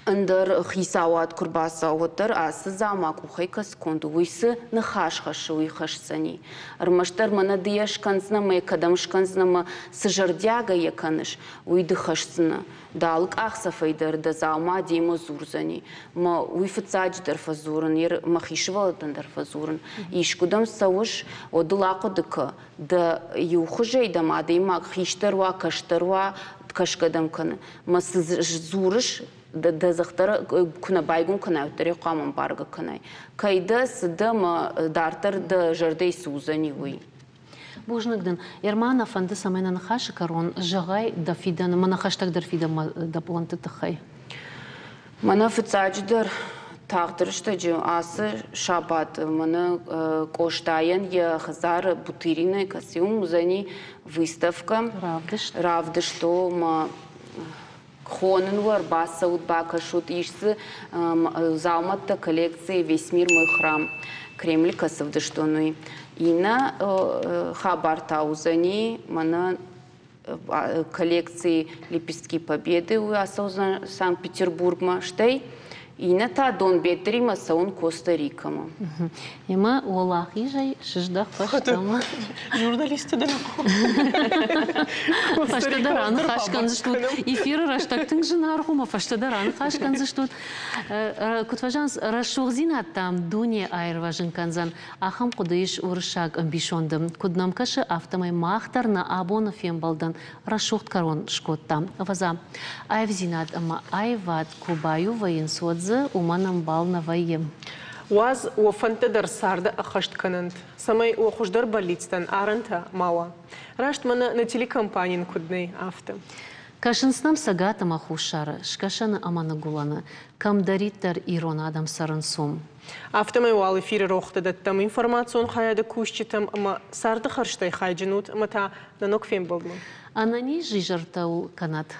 ӕндӕр хицауад куы рбацӕуа, уӕддӕр ацы дзаума къухӕй кӕцы конд у, уый цы ныхас хӕссы, уый хӕсдзӕни. Ӕрмӕстдӕр мӕнӕ ды йӕ скӕндзынӕ мӕ кӕдӕм скӕндзынӕ мӕ цы зӕрдиагӕй йӕ кӕныс, уый ды хӕсдзынӕ. Дӕ алы къахдзӕфӕй дӕр дӕ дзаума демӕ дзурдзӕни. Мӕ уый фыццаджыдӕр фӕдзурын, мӕхи сывӕллӕттӕн дӕр фӕдзурын. Искуыдӕм цӕуыс, уӕд ыл ахъуыды кӕ, дӕ иу хуызӕй дӕм адӕймаг хистӕр уа, кӕстӕр уа, кӕсгӕ дӕм кӕны. Мӕ цы дзурыс, дӕ дзых дӕр куы нӕ байгом кӕнай, уӕддӕр ӕй хъуамӕ ӕмбаргӕ кӕнай. Кӕй дӕ, цы дӕ мӕ дарддӕр дӕ зӕрдӕйы цы уыдзӕни, уый. Бузныг дын. Ерма нӕ фӕнды, цӕмӕй нӕ ныхасы кӕрон зӕгъай дӕ фидӕны, мӕнӕ хӕстӕгдӕр фидӕнмӕ дӕ пъланты тыххӕй. Мӕнӕ фыццаджыдӕр тагъд рӕстӕджы ацы сабат мӕнӕ Къостайӕн йӕ хӕдзары Бутыринӕй кӕцы уым уыдзӕни выставкӕ. Равдыст. Равдыст, о, мӕ хонын уӕ ӕрбацӕут, бакӕсут, ис дзы дзаумӕттӕ коллекцийы «Весь мир мой храм» Кремль кӕцы ӕвдыстон, уый. Иннӕ хабар та уыдзӕни мӕнӕ коллекци «Лепестки Победы» уый ацӕудзӕн Санкт-Петербургмӕ, стӕй иннӕ та Донбеттыримӕ цӕуын Коста-Рикӕмӕ. Ӕмӕ уӕлахизӕй сыздӕх фӕстӕмӕ. Журналисты дӕр Фӕстӕдӕр аныхас кӕндзыстут. Эфиры рӕстӕг тынг зынаргъ у, ӕмӕ фӕстӕдӕр аныхас кӕндзыстут. Куыд фӕзӕгъынц, рӕсугъддзинад, дам, дуне аирвӕзын кӕндзӕн. Ахӕм хъуыды ис уырыссаг ӕмбисонды. Куыд нӕм кӕсы, афтӕмӕй мах дӕр нӕ абоны фембӕлдӕн рӕсугъд кӕрон скодтам. Ӕвӕдза, аивдзинад ӕмӕ аивад куы баиу вӕййынц, уӕд дзы уымӕн ӕмбал нӕ вӕййы. Уадз, уӕ фӕндтӕ дӕр царды ӕххӕст кӕнӕнт, цӕмӕй уӕ хуыздӕр бӕллицтӕн арӕнтӕ ма уа. Раст мӕнӕ нӕ телекомпанийӕн куыд нӕй, афтӕ. Кӕсынц нӕм Цӕгат ӕмӕ Хуссары, Скӕсӕны ӕмӕ Ныгуылӕны, кӕмдӕриддӕр ирон адӕм цӕрынц, уым. Афтӕмӕй уал эфиры рохты дӕттӕм информацион хайады кусджытӕм ӕмӕ царды хӕрзтӕй хайджын ут ӕмӕ та нӕ ног фембӕлдмӕ. Ӕнӕниз изӕртӕ уыл кӕнӕд.